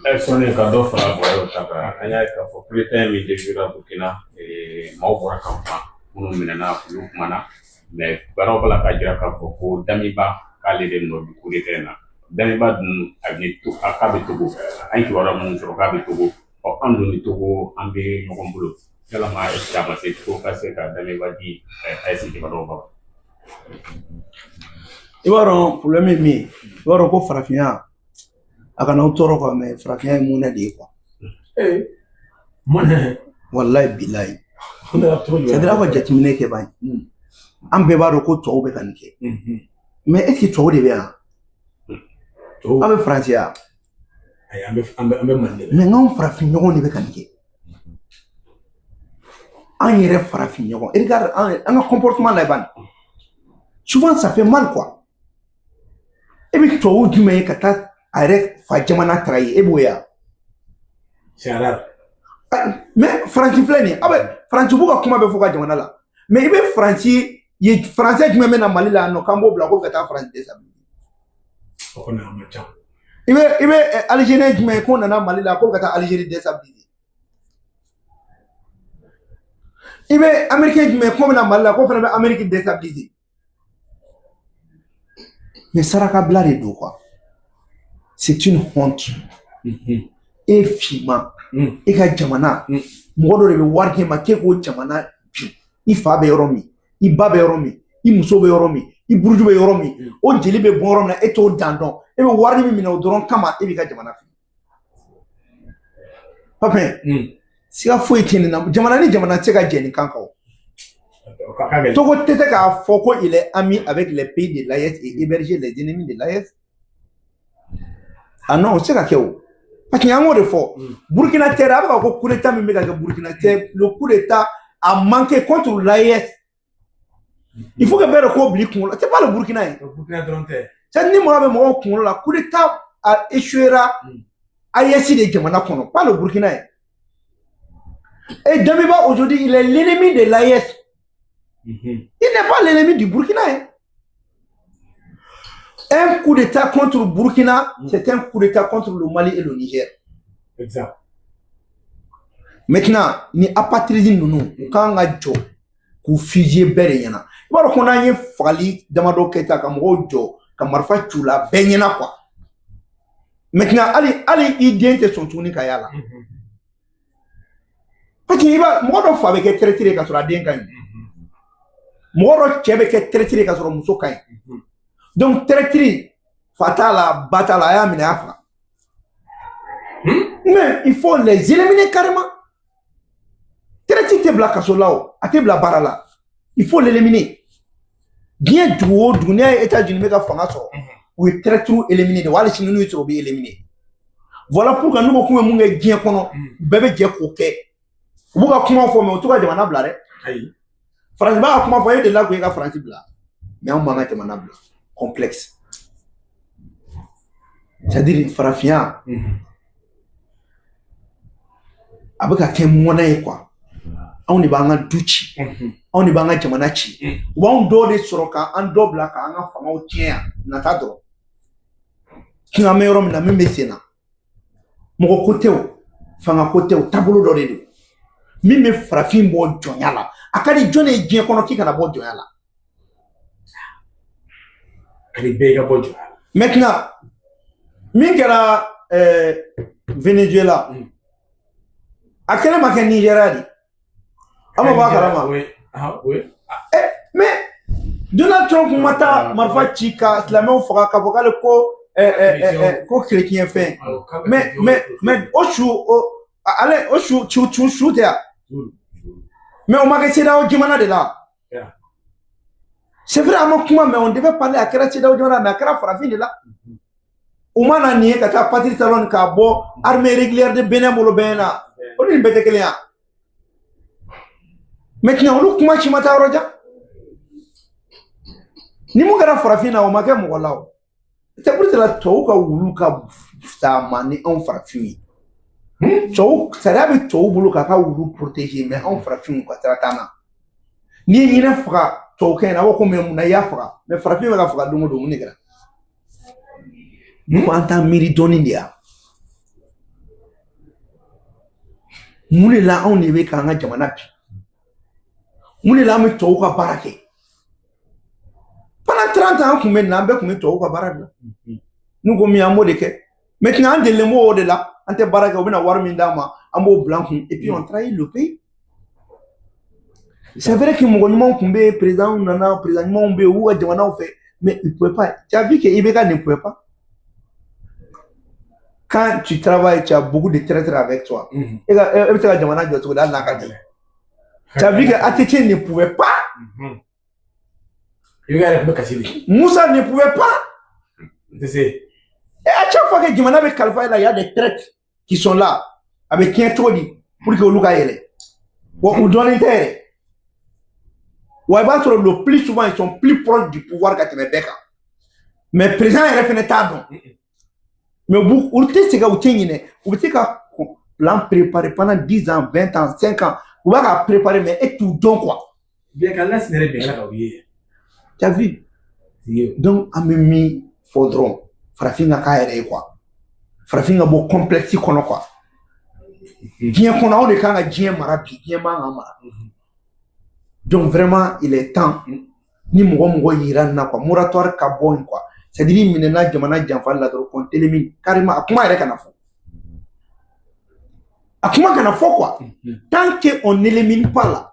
Sɔnni ka dɔ fara Buhari ta kan, an y'a ye k'a fɔ coup d'État min déjouera Burkina, maaw bɔra ka kuma, minnu minɛna olu kumana, mais baaraw b'a la k'a jira k'a fɔ ko Damiba k'ale de nɔ bɛ coup d'État in na. Damiba dun a bɛ to k'a bɛ Togo, an ye kibaruya minnu sɔrɔ k'a bɛ Togo. Ɔ, an dun ni Togo an bɛ ɲɔgɔn bolo, yalama est ce que a ma se ko ka se ka Damiba di AES jamanaw ma? I b'a dɔn problème ye min ye, i b'a dɔn ko farafinya, a kana aw tɔɔrɔ quoi, mais farafinya ye mɔnɛ de ye quoi. Mɔnɛ. Walayi bilayi. C'est à dire aw ka jateminɛ kɛ ban ye. An bɛɛ b'a dɔn ko tubabuw bɛ ka nin kɛ. Mais est ce que tubabuw de bɛ yan? Aw bɛ Faransi yan? Ayi, an bɛ Mali de la. Mais n'anw farafin ɲɔgɔn de bɛ ka nin kɛ. An yɛrɛ farafin ɲɔgɔn. Regarde, an ka comportement la ban. Souvent ça fait mal quoi. E bɛ tubabu jumɛn ye ka taa a yɛrɛ fa jamana trahir, e b'o ye wa? C'est rare. Mais Faransi filɛ nin ye, aw bɛ Faransi b'u ka kuma bɛɛ fɔ ka jamana la. Mais i bɛ Faransi ye, Faransɛ jumɛn bɛ na Mali la yan nɔ k'an b'o bila ko ka taa Faransi déstabiliser? O kɔni a man ca. I bɛ Algérien jumɛn ye k'o nana Mali la k'o ka taa Algérie déstabiliser? I bɛ Américain jumɛn ye k'o bɛ na Mali la k'o fana bɛ Amérique déstabiliser? Mais saraka bila de don quoi. C'est une honte. E finman, e ka jamana, mɔgɔ dɔ de bɛ wari d'e ma k'e k'o jamana bin. I fa bɛ yɔrɔ min, i ba bɛ yɔrɔ min, i muso bɛ yɔrɔ min, i buruju bɛ yɔrɔ min, o jeli bɛ bɔ yɔrɔ min na, e t'o dan dɔn. E bɛ wari min minɛ o dɔrɔn kama, e b'i ka jamana fili. Papin, siga foyi tɛ nin na. Jamana ni jamana tɛ se ka jɛ nin kan kan o. Togo tɛ se k'a fɔ ko il est ami avec les pays de l'AES et héberger les ennemis de l'AES. Ah non, o tɛ se ka kɛ o. Parce que an y'o de fɔ. Burkina tɛ dɛ, a bɛ ka ko coup d'état min bɛ ka kɛ Burkina tɛ, le coup d'état a manqué contre l'AES. Il faut que bɛɛ de k'o bila i kunkolo la. C'est pas le Burkina ye. Burkina dɔrɔn tɛ. C'est ni mɔgɔ bɛ mɔgɔw kunkolo la, coup d'état a échouera AES de jamana kɔnɔ, pas le Burkina ye. Et Damiba aujourd'hui, il est l'ennemi de l'AES. Il n'est pas l'ennemi du Burkina. Hein. Un coup d'État contre le Burkina, c'est un coup d'État contre le Mali et le Niger. Exact. Maintenant, ni apatridi ninnu, u kan ka jɔ k'u fusiller bɛɛ de ɲɛna. I b'a dɔn ko n'an ye fagali damadɔ kɛ tan ka mɔgɔw jɔ ka marifa ci u la bɛɛ ɲɛna quoi. Maintenant, hali i den tɛ sɔn tuguni ka y'a la. Parce que i b'a mɔgɔ dɔ fa bɛ kɛ traître ye ka sɔrɔ a den ka ɲi. Mɔgɔ dɔ cɛ bɛ kɛ traître ye ka sɔrɔ muso ka ɲi. Donc traître, fa t'a la, ba t'a la, a y'a minɛ a faga. Mais il faut les éliminer carrément. Traître tɛ bila kaso la o, a tɛ bila baara la. Il faut l'éliminer. Diɲɛ dugu o dugu, n'i y'a ye États-Unis bɛ ka fanga sɔrɔ, u ye traître éliminer de, wa hali sini n'u ye sɔrɔ u bɛ éliminer. Voilà pourquoi n'u ko k'u bɛ mun kɛ diɲɛ kɔnɔ, bɛɛ bɛ jɛ k'o kɛ. U b'u ka kumaw fɔ, mais u t'u ka jamana bila dɛ. Ayi. Faransi b'a ka kuma fɔ, e delila k'e ka Faransi bila. Mais anw b'an ka jamana bila. Complexe. C'est-à-dire farafinya, a bɛ ka kɛ mɔnɛ ye quoi. Anw de b'an ka du ci, anw de b'an ka jamana ci. U b'anw dɔw de sɔrɔ k'an dɔ bila k'an ka fangaw tiɲɛ yan, nata dɔrɔn. Sinon an bɛ yɔrɔ min na, min bɛ sen na, mɔgɔ ko tɛ o, fanga ko tɛ o, taabolo dɔ de don. Min bɛ farafin bɔ jɔnya la, a ka di jɔn ye diɲɛ kɔnɔ k'i kana bɔ jɔnya la? Ka di bɛɛ ka bɔ jɔnya la. Maintenant, min kɛra Venezuela. A kɛlɛ ma kɛ Nigeria de. An ma bɔ a kalama. Oui. Ah, oui. Mais Donald Trump ma taa marifa ci ka silamɛw faga k'a fɔ k'ale ko ko chrétien fɛn. Mais o su o ale o su su su su tɛ yan. Mais o ma kɛ CEDEAO jamana de la. C'est vrai, an ma kuma, mais on devait parler. A kɛra CEDEAO jamana, mais a kɛra farafin de la. U ma na nin ye ka taa Patrice Talon k'a bɔ armée régulière de Benin bolo bɛn na. Olu ni bɛɛ tɛ kelen ya. Maintenant olu kuma ci ma taa yɔrɔ jan. Ni mun kɛra farafin na, o ma kɛ mɔgɔ la o. C'est pour cela tubabu ka wulu ka fisa ma ni anw farafinw ye. Tubabu sariya bɛ tubabu bolo k'a ka wulu protéger, mais anw farafinw ka sira t'an na. N'i ye ɲinɛ faga tubabukɛ in na, a b'a fɔ ko mais mun na i y'a faga? Mais farafin bɛ ka faga don o don, mun de kɛra? Ko an t'an miiri dɔɔnin de ya. Mun de la anw de bɛ k'an ka jamana bi? Mun de la an bɛ tubabuw ka baara kɛ? Pendant 30 ans an tun bɛ nin na, an bɛɛ tun bɛ tubabuw ka baara de la. N'u ko min an b'o de kɛ. Maintenant an delilen b'o de la, an tɛ baara kɛ, u bɛna wari min d'an ma, an b'o bila an kun, et puis on trahit le pays. C'est vrai que mɔgɔ ɲumanw tun bɛ yen, président nana, président ɲumanw bɛ yen, u y'u ka jamanaw fɛ, mais ils ne pouvaient pas. Tu as vu que IBK ne pouvait pas. Quand tu travailles, tu as beaucoup de traîtres avec toi. E bɛ se ka jamana jɔ cogo di hali n'a ka gɛlɛn? Tu as vu que ATT ne pouvait pas. IBK yɛrɛ tun bɛ kasi de. Moussa ne pouvait pas. N tɛ se. Et à chaque fois que jamana bɛ kalifa e la, il y a des traîtres qui sont là. A bɛ tiɲɛ cogo di pour que olu ka yɛlɛ. Wa u dɔnnen tɛ yɛrɛ. Wa i b'a sɔrɔ le plus souvent ils sont plus proches du pouvoir ka tɛmɛ bɛɛ kan. Mais président yɛrɛ fɛnɛ t'a dɔn. Mais olu tɛ sɛgɛn, u tɛ ɲinɛ. U bɛ se ka plan préparer pendant 10 ans, 20 ans, 5 ans. U b'a ka préparer, mais e t'u dɔn quoi. Bien ka Lassina yɛrɛ bɛn ka u ye. Tu as vu? Donc an bɛ min fɔ dɔrɔn, farafin ka k'a yɛrɛ ye quoi. Farafin ka bɔ complexe kɔnɔ quoi. Diɲɛ kɔnɔ anw de kan ka diɲɛ mara bi, diɲɛ man ka mara. Donc vraiment il est temps ni mɔgɔ mɔgɔ yira nin na quoi, moratoire ka bɔ yen quoi. C'est-à-dire i minɛna jamana janfali la dɔrɔn, qu'on t'élimine carrément, a kuma yɛrɛ kana fɔ. A kuma kana fɔ quoi. Tant que on n'élimine pas la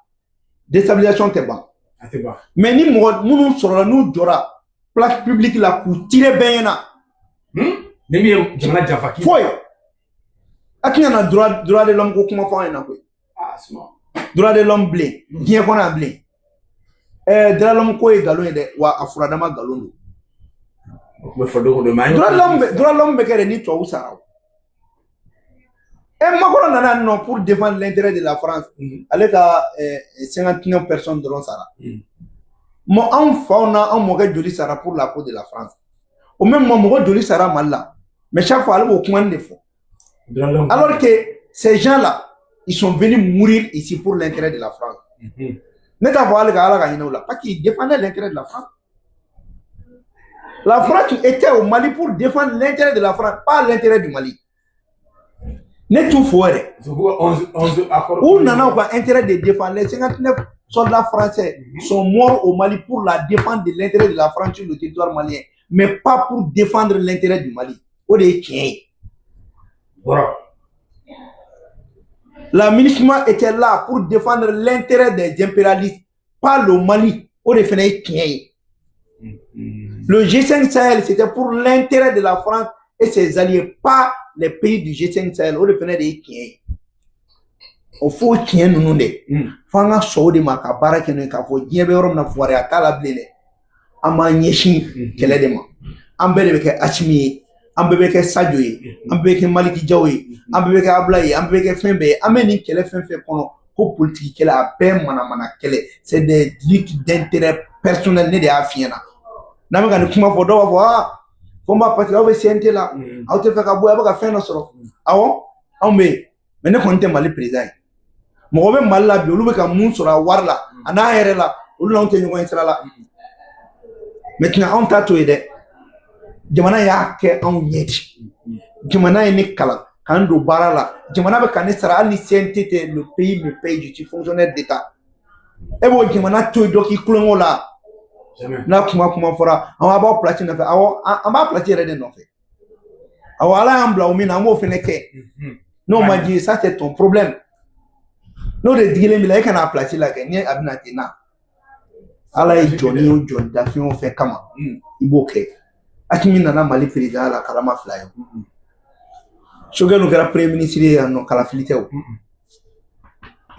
déstabilisation tɛ ban. A tɛ ban. Mais ni mɔgɔ minnu sɔrɔla n'u jɔra place publique la k'u tirer bɛɛ ɲɛna. Ni min ye jamana janfa k'i. Foyi. A tɛna na droit de l'homme ko kuma fɔ an ɲɛna koyi. Ah, suma. Droit de l'homme bilen. Diɲɛ kɔnɔ yan bilen. Droit de l'homme ko ye nkalon ye dɛ, wa a furadama nkalon don. O tun bɛ fɔ don o don, mais an y'o. Droit de l'homme bɛ kɛ de ni tubabu sara o. Macron nana yan nɔ pour défendre l'intérêt de la France. Ale ka 59 personnes dɔrɔn sara. Mɔ anw faw na anw mɔkɛ joli sara pour la cause de la France. Au même moment mɔgɔ joli sara Mali la. Mais chaque fois ale b'o kuma de fɔ. Alors que ces gens-là, ils sont venus mourir ici pour l'intérêt de la France. Ne t'a fɔ hali ka Ala ka hinɛ u la, parce qu'ils défendaient l'intérêt de la France. La France était au Mali pour défendre l'intérêt de la France, pas l'intérêt du Mali. Ne t'u fo yɛrɛ. U nana u ka intérêt de défendre. Les 59 soldats français sont morts au Mali pour la défense de l'intérêt de la France sur le territoire malien, mais pas pour défendre l'intérêt du Mali. O de ye tiɲɛ ye. La MINUSMA était là pour défendre l'intérêt des impérialistes, pas le Mali. O de fana ye tiɲɛ ye. Le G5 Sahel, c'était pour l'intérêt de la France et ses alliés, pas les pays du G5 Sahel. O de fana de ye tiɲɛ ye. O fo tiɲɛ ninnu dɛ. F'an ka sɔn o de ma ka baara kɛ n'o ye, k'a fɔ diɲɛ bɛ yɔrɔ min na, fugariya t'a la bilen dɛ. An b'an ɲɛsin kɛlɛ de ma. An bɛɛ de bɛ kɛ Asimi ye, an bɛɛ bɛ kɛ Sadio ye, an bɛɛ bɛ kɛ Maliki Jaw ye, an bɛɛ bɛ kɛ Abulaye ye, an bɛɛ bɛ kɛ fɛn bɛɛ ye. An bɛ nin kɛlɛ fɛn fɛn kɔnɔ ko politiki kɛlɛ, a bɛɛ manamana kɛlɛ. C'est des luttes d'intérêt personnel, ne de y'a f'i ɲɛna. N'an bɛ ka nin kuma fɔ, dɔw b'a fɔ aa fo n b'a parce que aw bɛ CNT la, aw tɛ fɛ ka bɔ yen, aw bɛ ka fɛn dɔ sɔrɔ. Awɔ, anw bɛ yen, mais ne kɔni tɛ Mali président ye. Mɔgɔ bɛ Mali la bi, olu bɛ ka mun sɔrɔ a wari la, a n'a yɛrɛ la, olu n'anw tɛ ɲɔgɔn ye sira la. Maintenant anw t'a to yen dɛ. Jamana y'a kɛ anw ɲɛ de. Jamana ye ne kalan k'an don baara la. Jamana bɛ ka ne sara hali ni CNT tɛ, le pays me paye, je suis fonctionnaire d'État. E b'o jamana to yen dɔ k'i kulonkɛ o la. N'a kuma fɔra, awɔ a b'aw place nɔfɛ, awɔ an b'a place yɛrɛ de nɔfɛ. Awɔ, Ala y'an bila o min na, an b'o fɛnɛ kɛ. N'o ma di, ça c'est ton problème. N'o de digilen b'i la, e kana a place la kɛ ni a bɛna ten na. Ala ye jɔni o jɔni da fɛn o fɛn kama, i b'o kɛ. Asimi nana Mali président la kalama fila ye. Choguel kɛra premier ministre ye yan nɔ, kalafili tɛ o.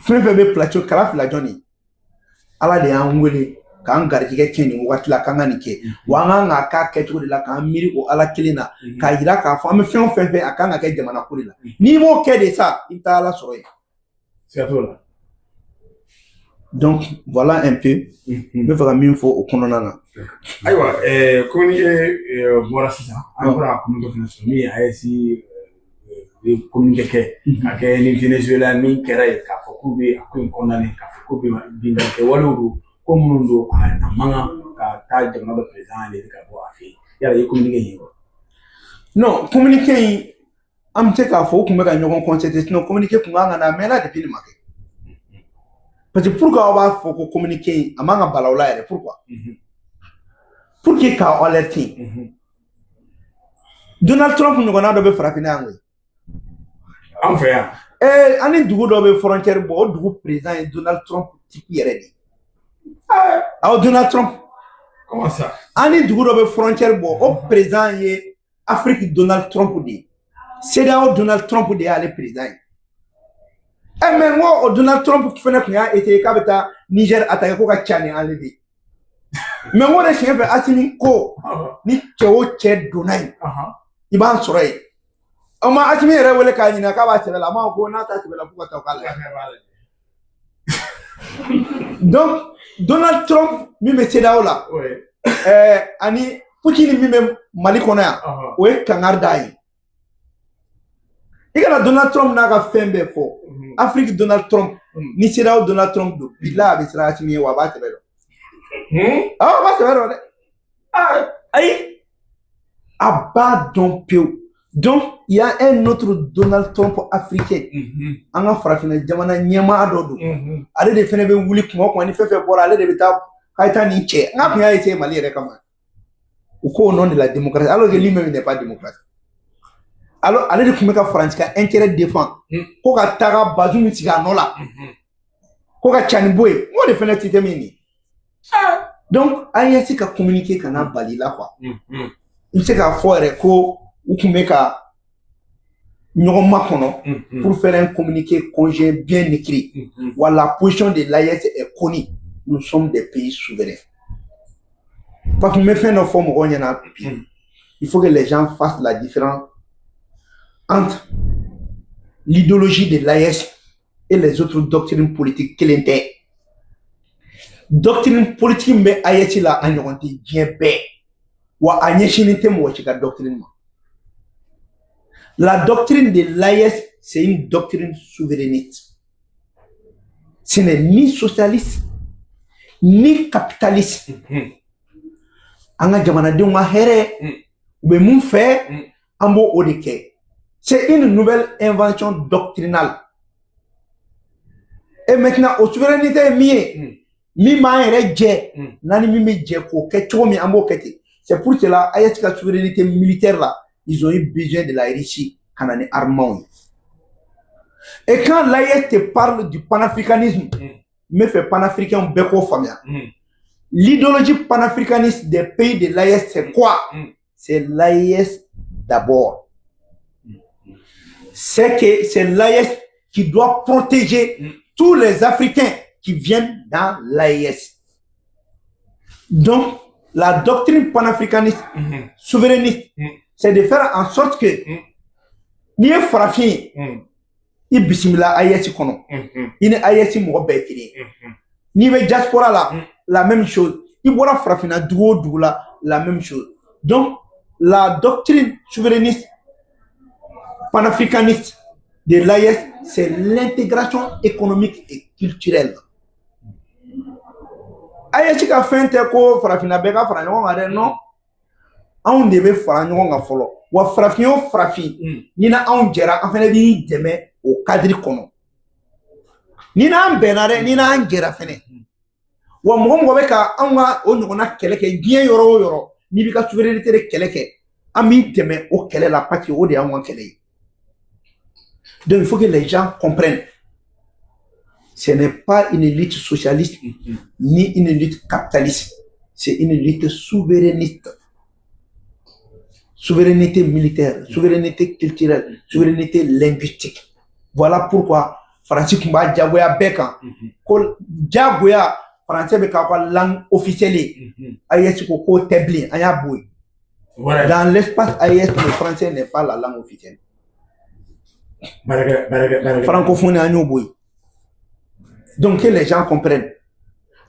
Fɛn fɛn bɛ plateau, kala fila jɔn de. Ala de y'an wele k'an garijɛgɛ tiɲɛ nin wagati la k'an ka nin kɛ. Wa an kan k'a k'a kɛcogo de la, k'an miiri o Ala kelen na, k'a yira k'a fɔ an bɛ fɛn o fɛn fɛ, a kan ka kɛ jamana ko de la. N'i m'o kɛ de sa, i bɛ taa Ala sɔrɔ yen. Siga t'o la. Donc voilà un peu n bɛ fɛ ka min fɔ o kɔnɔna na. Ayiwa, communiqué bɔra sisan, an bɔra ka communiqué fana sɔrɔ min ye AES ye communiqué kɛ ka kɛ ni Venezuela min kɛra yen, k'a fɔ k'u bɛ a ko in condamné, k'a fɔ k'u bɛ binkanni kɛ walew don, ko minnu don, a man kan ka taa jamana dɔ président de ka bɔ a fɛ yen. Yala i ye communiqué in ye wa? Non, communiqué in, an bɛ se k'a fɔ u tun bɛ ka ɲɔgɔn concerté, sinon communiqué tun kan ka na a mɛnna depuis nin ma kɛ. Parce que pourquoi aw b'a fɔ ko communiqué in a man ka bala o la yɛrɛ? Pourquoi? Pour que k'aw alerter. Donald Trump ɲɔgɔnna dɔ bɛ farafinna yan koyi. An fɛ yan? An ni dugu dɔ bɛ frontière bɔ, o dugu président ye Donald Trump type yɛrɛ de ye. Awɔ, Donald Trump. Comment ça? An ni dugu dɔ bɛ frontière bɔ, o président ye Afrique Donald Trump de ye. CEDEAO Donald Trump de y'ale président ye. Mais n ko o Donald Trump fɛnɛ tun y'a essayé k'a bɛ taa Niger attaquer ko ka Tchani enlever. Mais n ko de siɲɛ fɛ, Asimi ko ni cɛ o cɛ donna yen, i b'an sɔrɔ yen. O ma Asimi yɛrɛ wele k'a ɲininka k'a b'a sɛbɛ la, a m'a fɔ ko n'a t'a sɛbɛ la k'u ka taa u k'a lajɛ. Donc Donald Trump min bɛ CEDEAO la, ani Poutine min bɛ Mali kɔnɔ yan, o ye kangari d'a ye. I kana Donald Trump n'a ka fɛn bɛɛ fɔ. Afrique Donald Trump ni CEDEAO Donald Trump don, bilahi a bɛ siran Asimi ye, wa a b'a sɛbɛ dɔn. Awɔ, a b'a sɛbɛ dɔn dɛ. Ayi, a b'a dɔn pewu. Donc il y a un autre Donald Trump africain. An ka farafinna jamana ɲɛmaa dɔ don. Ale de fɛnɛ bɛ wuli kuma o kuma ni fɛn fɛn bɔra, ale de bɛ taa k'a ye taa nin cɛ. N k'a tun y'a essayé Mali yɛrɛ kama. U ko au nom de la démocratie, alors que lui-même n'est pas démocrate. Alors ale de tun bɛ ka Faransi ka intérêt défend. Ko ka taga Bazoum sigi a nɔ la. Ko ka Tchani bɔ yen. N k'o de fɛnɛ système ye nin ye. Donc AES ka communiqué kana bali la quoi. I bɛ se k'a fɔ yɛrɛ ko u tun bɛ ka ɲɔgɔn makɔnɔ pour faire un communiqué conjoint bien écrit. Voilà, la position de l'AES est connue. Nous sommes des pays souverains. Parce que n bɛ fɛn dɔ fɔ mɔgɔw ɲɛna bi. Il faut que les gens fassent la différence entre l'idéologie de l'AES et les autres doctrines politiques. Kelen tɛ. Doctrine politique min bɛ AES la, a ɲɔgɔn tɛ diɲɛ bɛɛ. Wa a ɲɛsinnen tɛ mɔgɔ si ka doctrine ma. La doctrine de l'AES, c'est une doctrine souverainiste. Ce n'est ni socialiste, ni capitaliste. An ka jamanadenw ka hɛrɛ, u bɛ mun fɛ, an b'o o de kɛ. C'est une nouvelle invention doctrinale. Et maintenant, o souveraineté ye min ye, min b'an yɛrɛ jɛ, n'an ni min bɛ jɛ k'o kɛ cogo min, an b'o kɛ ten. C'est pour cela, AES ka souveraineté militaire là, ils ont eu besoin de la Russie ka na ni armement ye. Et quand l'AES te parle du panafricanisme, n bɛ fɛ panafricain bɛɛ k'o faamuya. L'idéologie panafricaniste des pays de l'AES, c'est quoi? C'est l'AES d'abord. C'est que c'est l'AES qui doit protéger tous les Africains qui viennent dans l'AES. Donc, la doctrine panafricaniste, souverainiste, c'est de faire en sorte que n'i ye farafin ye, i bisimila AES kɔnɔ, i ni AES mɔgɔ bɛɛ ye kelen ye. N'i bɛ diaspora la, la même chose. I bɔra farafinna dugu o dugu la, la même chose. Donc, la doctrine souverainiste panafricaniste de l'AES, c'est l'intégration économique et culturelle. AES ka fɛn tɛ ko farafinna bɛɛ ka fara ɲɔgɔn kan dɛ, non. Anw de bɛ fara ɲɔgɔn kan fɔlɔ. Wa farafin o farafin, ni na anw jɛra, an fɛnɛ b'i dɛmɛ o cadre kɔnɔ. Ni n'an bɛnna dɛ, ni n'an jɛra fɛnɛ. Wa mɔgɔ mɔgɔ bɛ ka anw ka o ɲɔgɔnna kɛlɛ kɛ diɲɛ yɔrɔ o yɔrɔ, n'i b'i ka souveraineté de kɛlɛ kɛ, An b'i dɛmɛ o kɛlɛ la parce que o de y'anw ka kɛlɛ ye. Donc il faut que les gens comprennent. Ce n'est pas une lutte socialiste ni une lutte capitaliste. C'est une lutte souverainiste. Souveraineté militaire, souveraineté culturelle, souveraineté linguistique. Voilà pourquoi Faransi tun b'a jagoya bɛɛ kan. Ko jagoya français bɛ k'aw ka langue officielle ye. AES ko k'o tɛ bilen, an y'a bɔ yen. Dans l'espace AES, le français n'est pas la langue officielle. Francophonie, an y'o bɔ yen. Donc que les gens comprennent.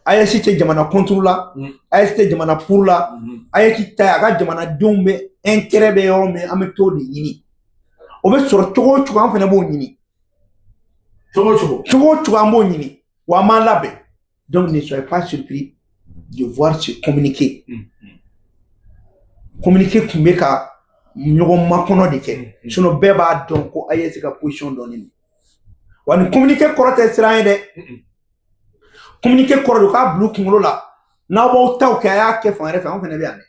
AES tɛ jamana contre la, AES tɛ jamana pour la, AES ta a ka jamanadenw bɛ intérêt bɛ yɔrɔ min, an bɛ t'o de ɲini. O bɛ sɔrɔ cogo o cogo, an fana b'o ɲini. Cogo o cogo. Cogo o cogo, an b'o ɲini. Wa an m'an labɛn. Donc ne soyez pas surpris de voir ce communiqué. Communiqué tun bɛ ka ɲɔgɔn makɔnɔ de kɛ. Sinon bɛɛ b'a dɔn ko AES ka position dɔnnen don. Wa nin communiqué kɔrɔ tɛ siran ye dɛ. Communiqué kɔrɔ de k'a bila u kunkolo la, n'aw b'aw taw kɛ, a y'a kɛ fan wɛrɛ fɛ, anw fana bɛ yan dɛ.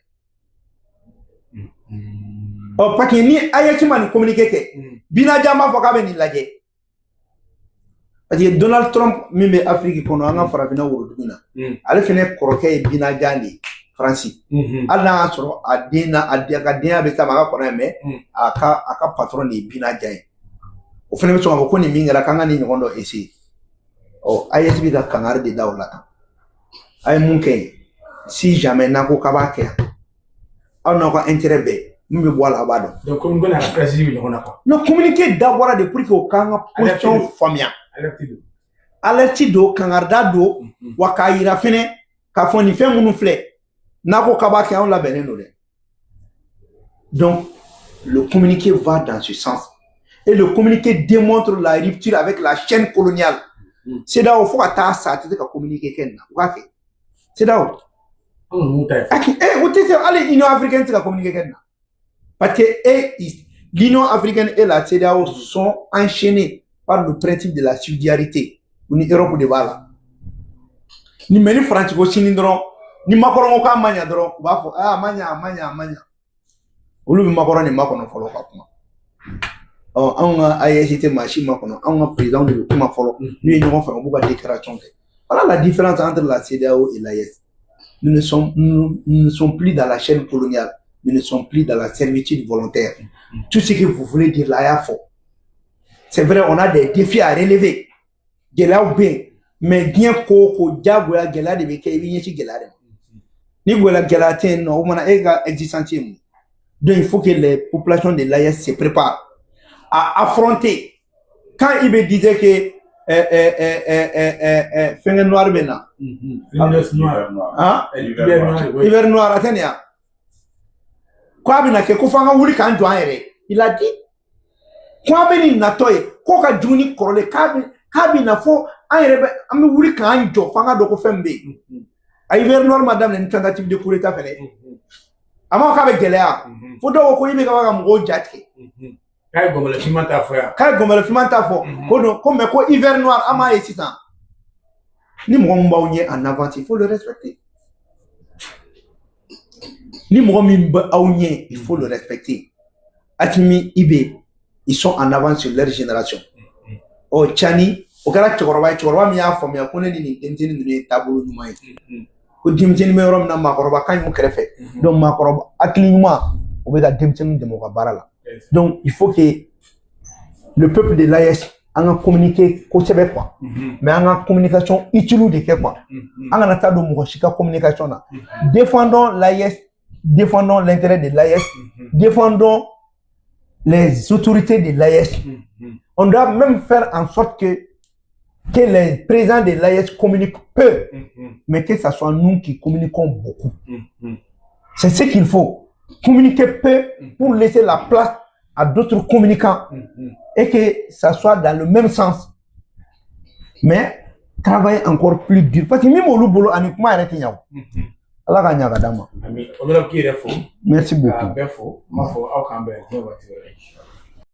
Ɔ, parce que ni AES ma nin communiqué kɛ, Binajan b'a fɔ k'a bɛ nin lajɛ. Parce que Donald Trump min bɛ Afiriki kɔnɔ, an ka farafinna worodugu na, ale fana kɔrɔkɛ ye Binajan de ye, Faransi. Hali n'a y'a sɔrɔ a den na, a ka denya bɛ s'a ma, a ka kɔrɔ ye, mais a ka patron de ye Binajan ye. O fana bɛ sɔn k'a fɔ ko nin min kɛra, k'an ka nin ɲɔgɔn dɔ essayer. Ɔ, AES bɛ ka kangari de da o la tan. A ye mun kɛ yen, si jamais n'a ko k'a b'a kɛ yan, aw n'aw ka intérêt bɛɛ min bɛ bɔ a la, a b'a dɔn. Donc communiqué n'a ka précis bɛ ɲɔgɔn na quoi. Non, communiqué dabɔra de pour que o k'an ka position faamuya. Alerte don. Alerte don, kangarida don, wa k'a yira fɛnɛ k'a fɔ nin fɛn minnu filɛ, n'a ko k'a b'a kɛ, anw labɛnnen don dɛ. Donc le communiqué va dans ce sens. Et le communiqué démontre la rupture avec la chaîne coloniale. CEDEAO, fo ka taa sa, a tɛ se ka communiqué kɛ nin na, u k'a kɛ. CEDEAO. Anw ninnu ta ye. O tɛ se, hali Union africaine tɛ se ka communiqué kɛ nin na. Parce que l'Union africaine et la CEDEAO sont enchaînées par le principe de la subsidiarité. U ni Europe de b'a la. Ni mais ni Faransi ko sini dɔrɔn, ni Macron ko k'a ma ɲa dɔrɔn, u b'a fɔ a ma ɲa, a ma ɲa, a ma ɲa. Olu bɛ Macron de makɔnɔ fɔlɔ ka kuma. Ɔ, anw ka AES tɛ maa si makɔnɔ, anw ka président de bɛ kuma fɔlɔ. N'u ye ɲɔgɔn faamu, u b'u ka déclaration kɛ. Voilà la différence entre la CEDEAO et l'AES. Nous ne sommes plus dans la chaîne coloniale. Nous ne sommes plus dans la servitude volontaire. Tout ce que vous voulez dire là, y'a fɔ. C'est vrai, on a des défis à relever. Gɛlɛyaw bɛ yen, mais diɲɛ ko o ko, diyagoya gɛlɛya de bɛ kɛ, i bɛ ɲɛsin gɛlɛya de ma. Ni gɛlɛya tɛ yen nɔ, o kumana e ka existence ye mun ye? Donc il faut que les populations de l'AES se préparent à affronter. Quand IB disait que fɛnkɛ noir bɛ na. Noir. Hein? Hiver noir. Hiver noir, a tɛ nin ya. Ko a bɛna kɛ ko f'an ka wuli k'an jɔ an yɛrɛ ye. Il a dit ko an bɛ nin natɔ ye, k'o ka jugu ni kɔrɔlen, k'a bɛ na fo an yɛrɛ bɛ an bɛ wuli k'an jɔ f'an ka dɔn ko fɛn min bɛ yen. A hiver noir ma daminɛ ni tentative de coup d'état fɛnɛ ye. A ma fɔ k'a bɛ gɛlɛya. Fo dɔw ko ko IBK b'a ka mɔgɔw ja tigɛ. K'a ye gɔnbɛlɛ finman ta fɔ yan. K'a ye gɔnbɛlɛ finman ta fɔ. Ko non, ko mais ko hiver noir, an m'a ye sisan. Ni mɔgɔ min b'aw ɲɛ en avance, il faut le respecter. Ni mɔgɔ min bɛ aw ɲɛ, il faut le respecter. Assimi, IB, ils sont en avance sur leur génération. Ɔ, Tiani, o kɛra cɛkɔrɔba ye, cɛkɔrɔba min y'a faamuya ko ne ni nin denmisɛnnin ninnu ye taabolo ɲuman ye. Ko denmisɛnnin bɛ yɔrɔ min na, maakɔrɔba ka ɲi o kɛrɛfɛ. Donc maakɔrɔba hakili ɲuman, o bɛ ka denmisɛnninw dɛmɛ u ka baara la. Donc il faut que le peuple de l'AES, an ka communiquer kosɛbɛ quoi. Mais an ka communication utile de kɛ quoi. An kana taa don mɔgɔ si ka communication na. Défendons l'AES, défendons l'intérêt de l'AES, défendons les autorités de l'AES. On doit même faire en sorte que les présidents de l'AES communiquent peu, mais que ce soit nous qui communiquons beaucoup. C'est ce qu'il faut. Communiquer peu pour laisser la place à d'autres communicants et que ça soit dans le même sens. Mais travailler encore plus dur. Parce que même olu bolo ani kuma yɛrɛ tɛ ɲa o. Ala ka ɲa ka d'an ma. Ami, o bɛna k'i yɛrɛ fo. Merci K'a beaucoup. bɛɛ fo. N b'a fɔ aw k'an bɛn diɲɛ waati wɛrɛ.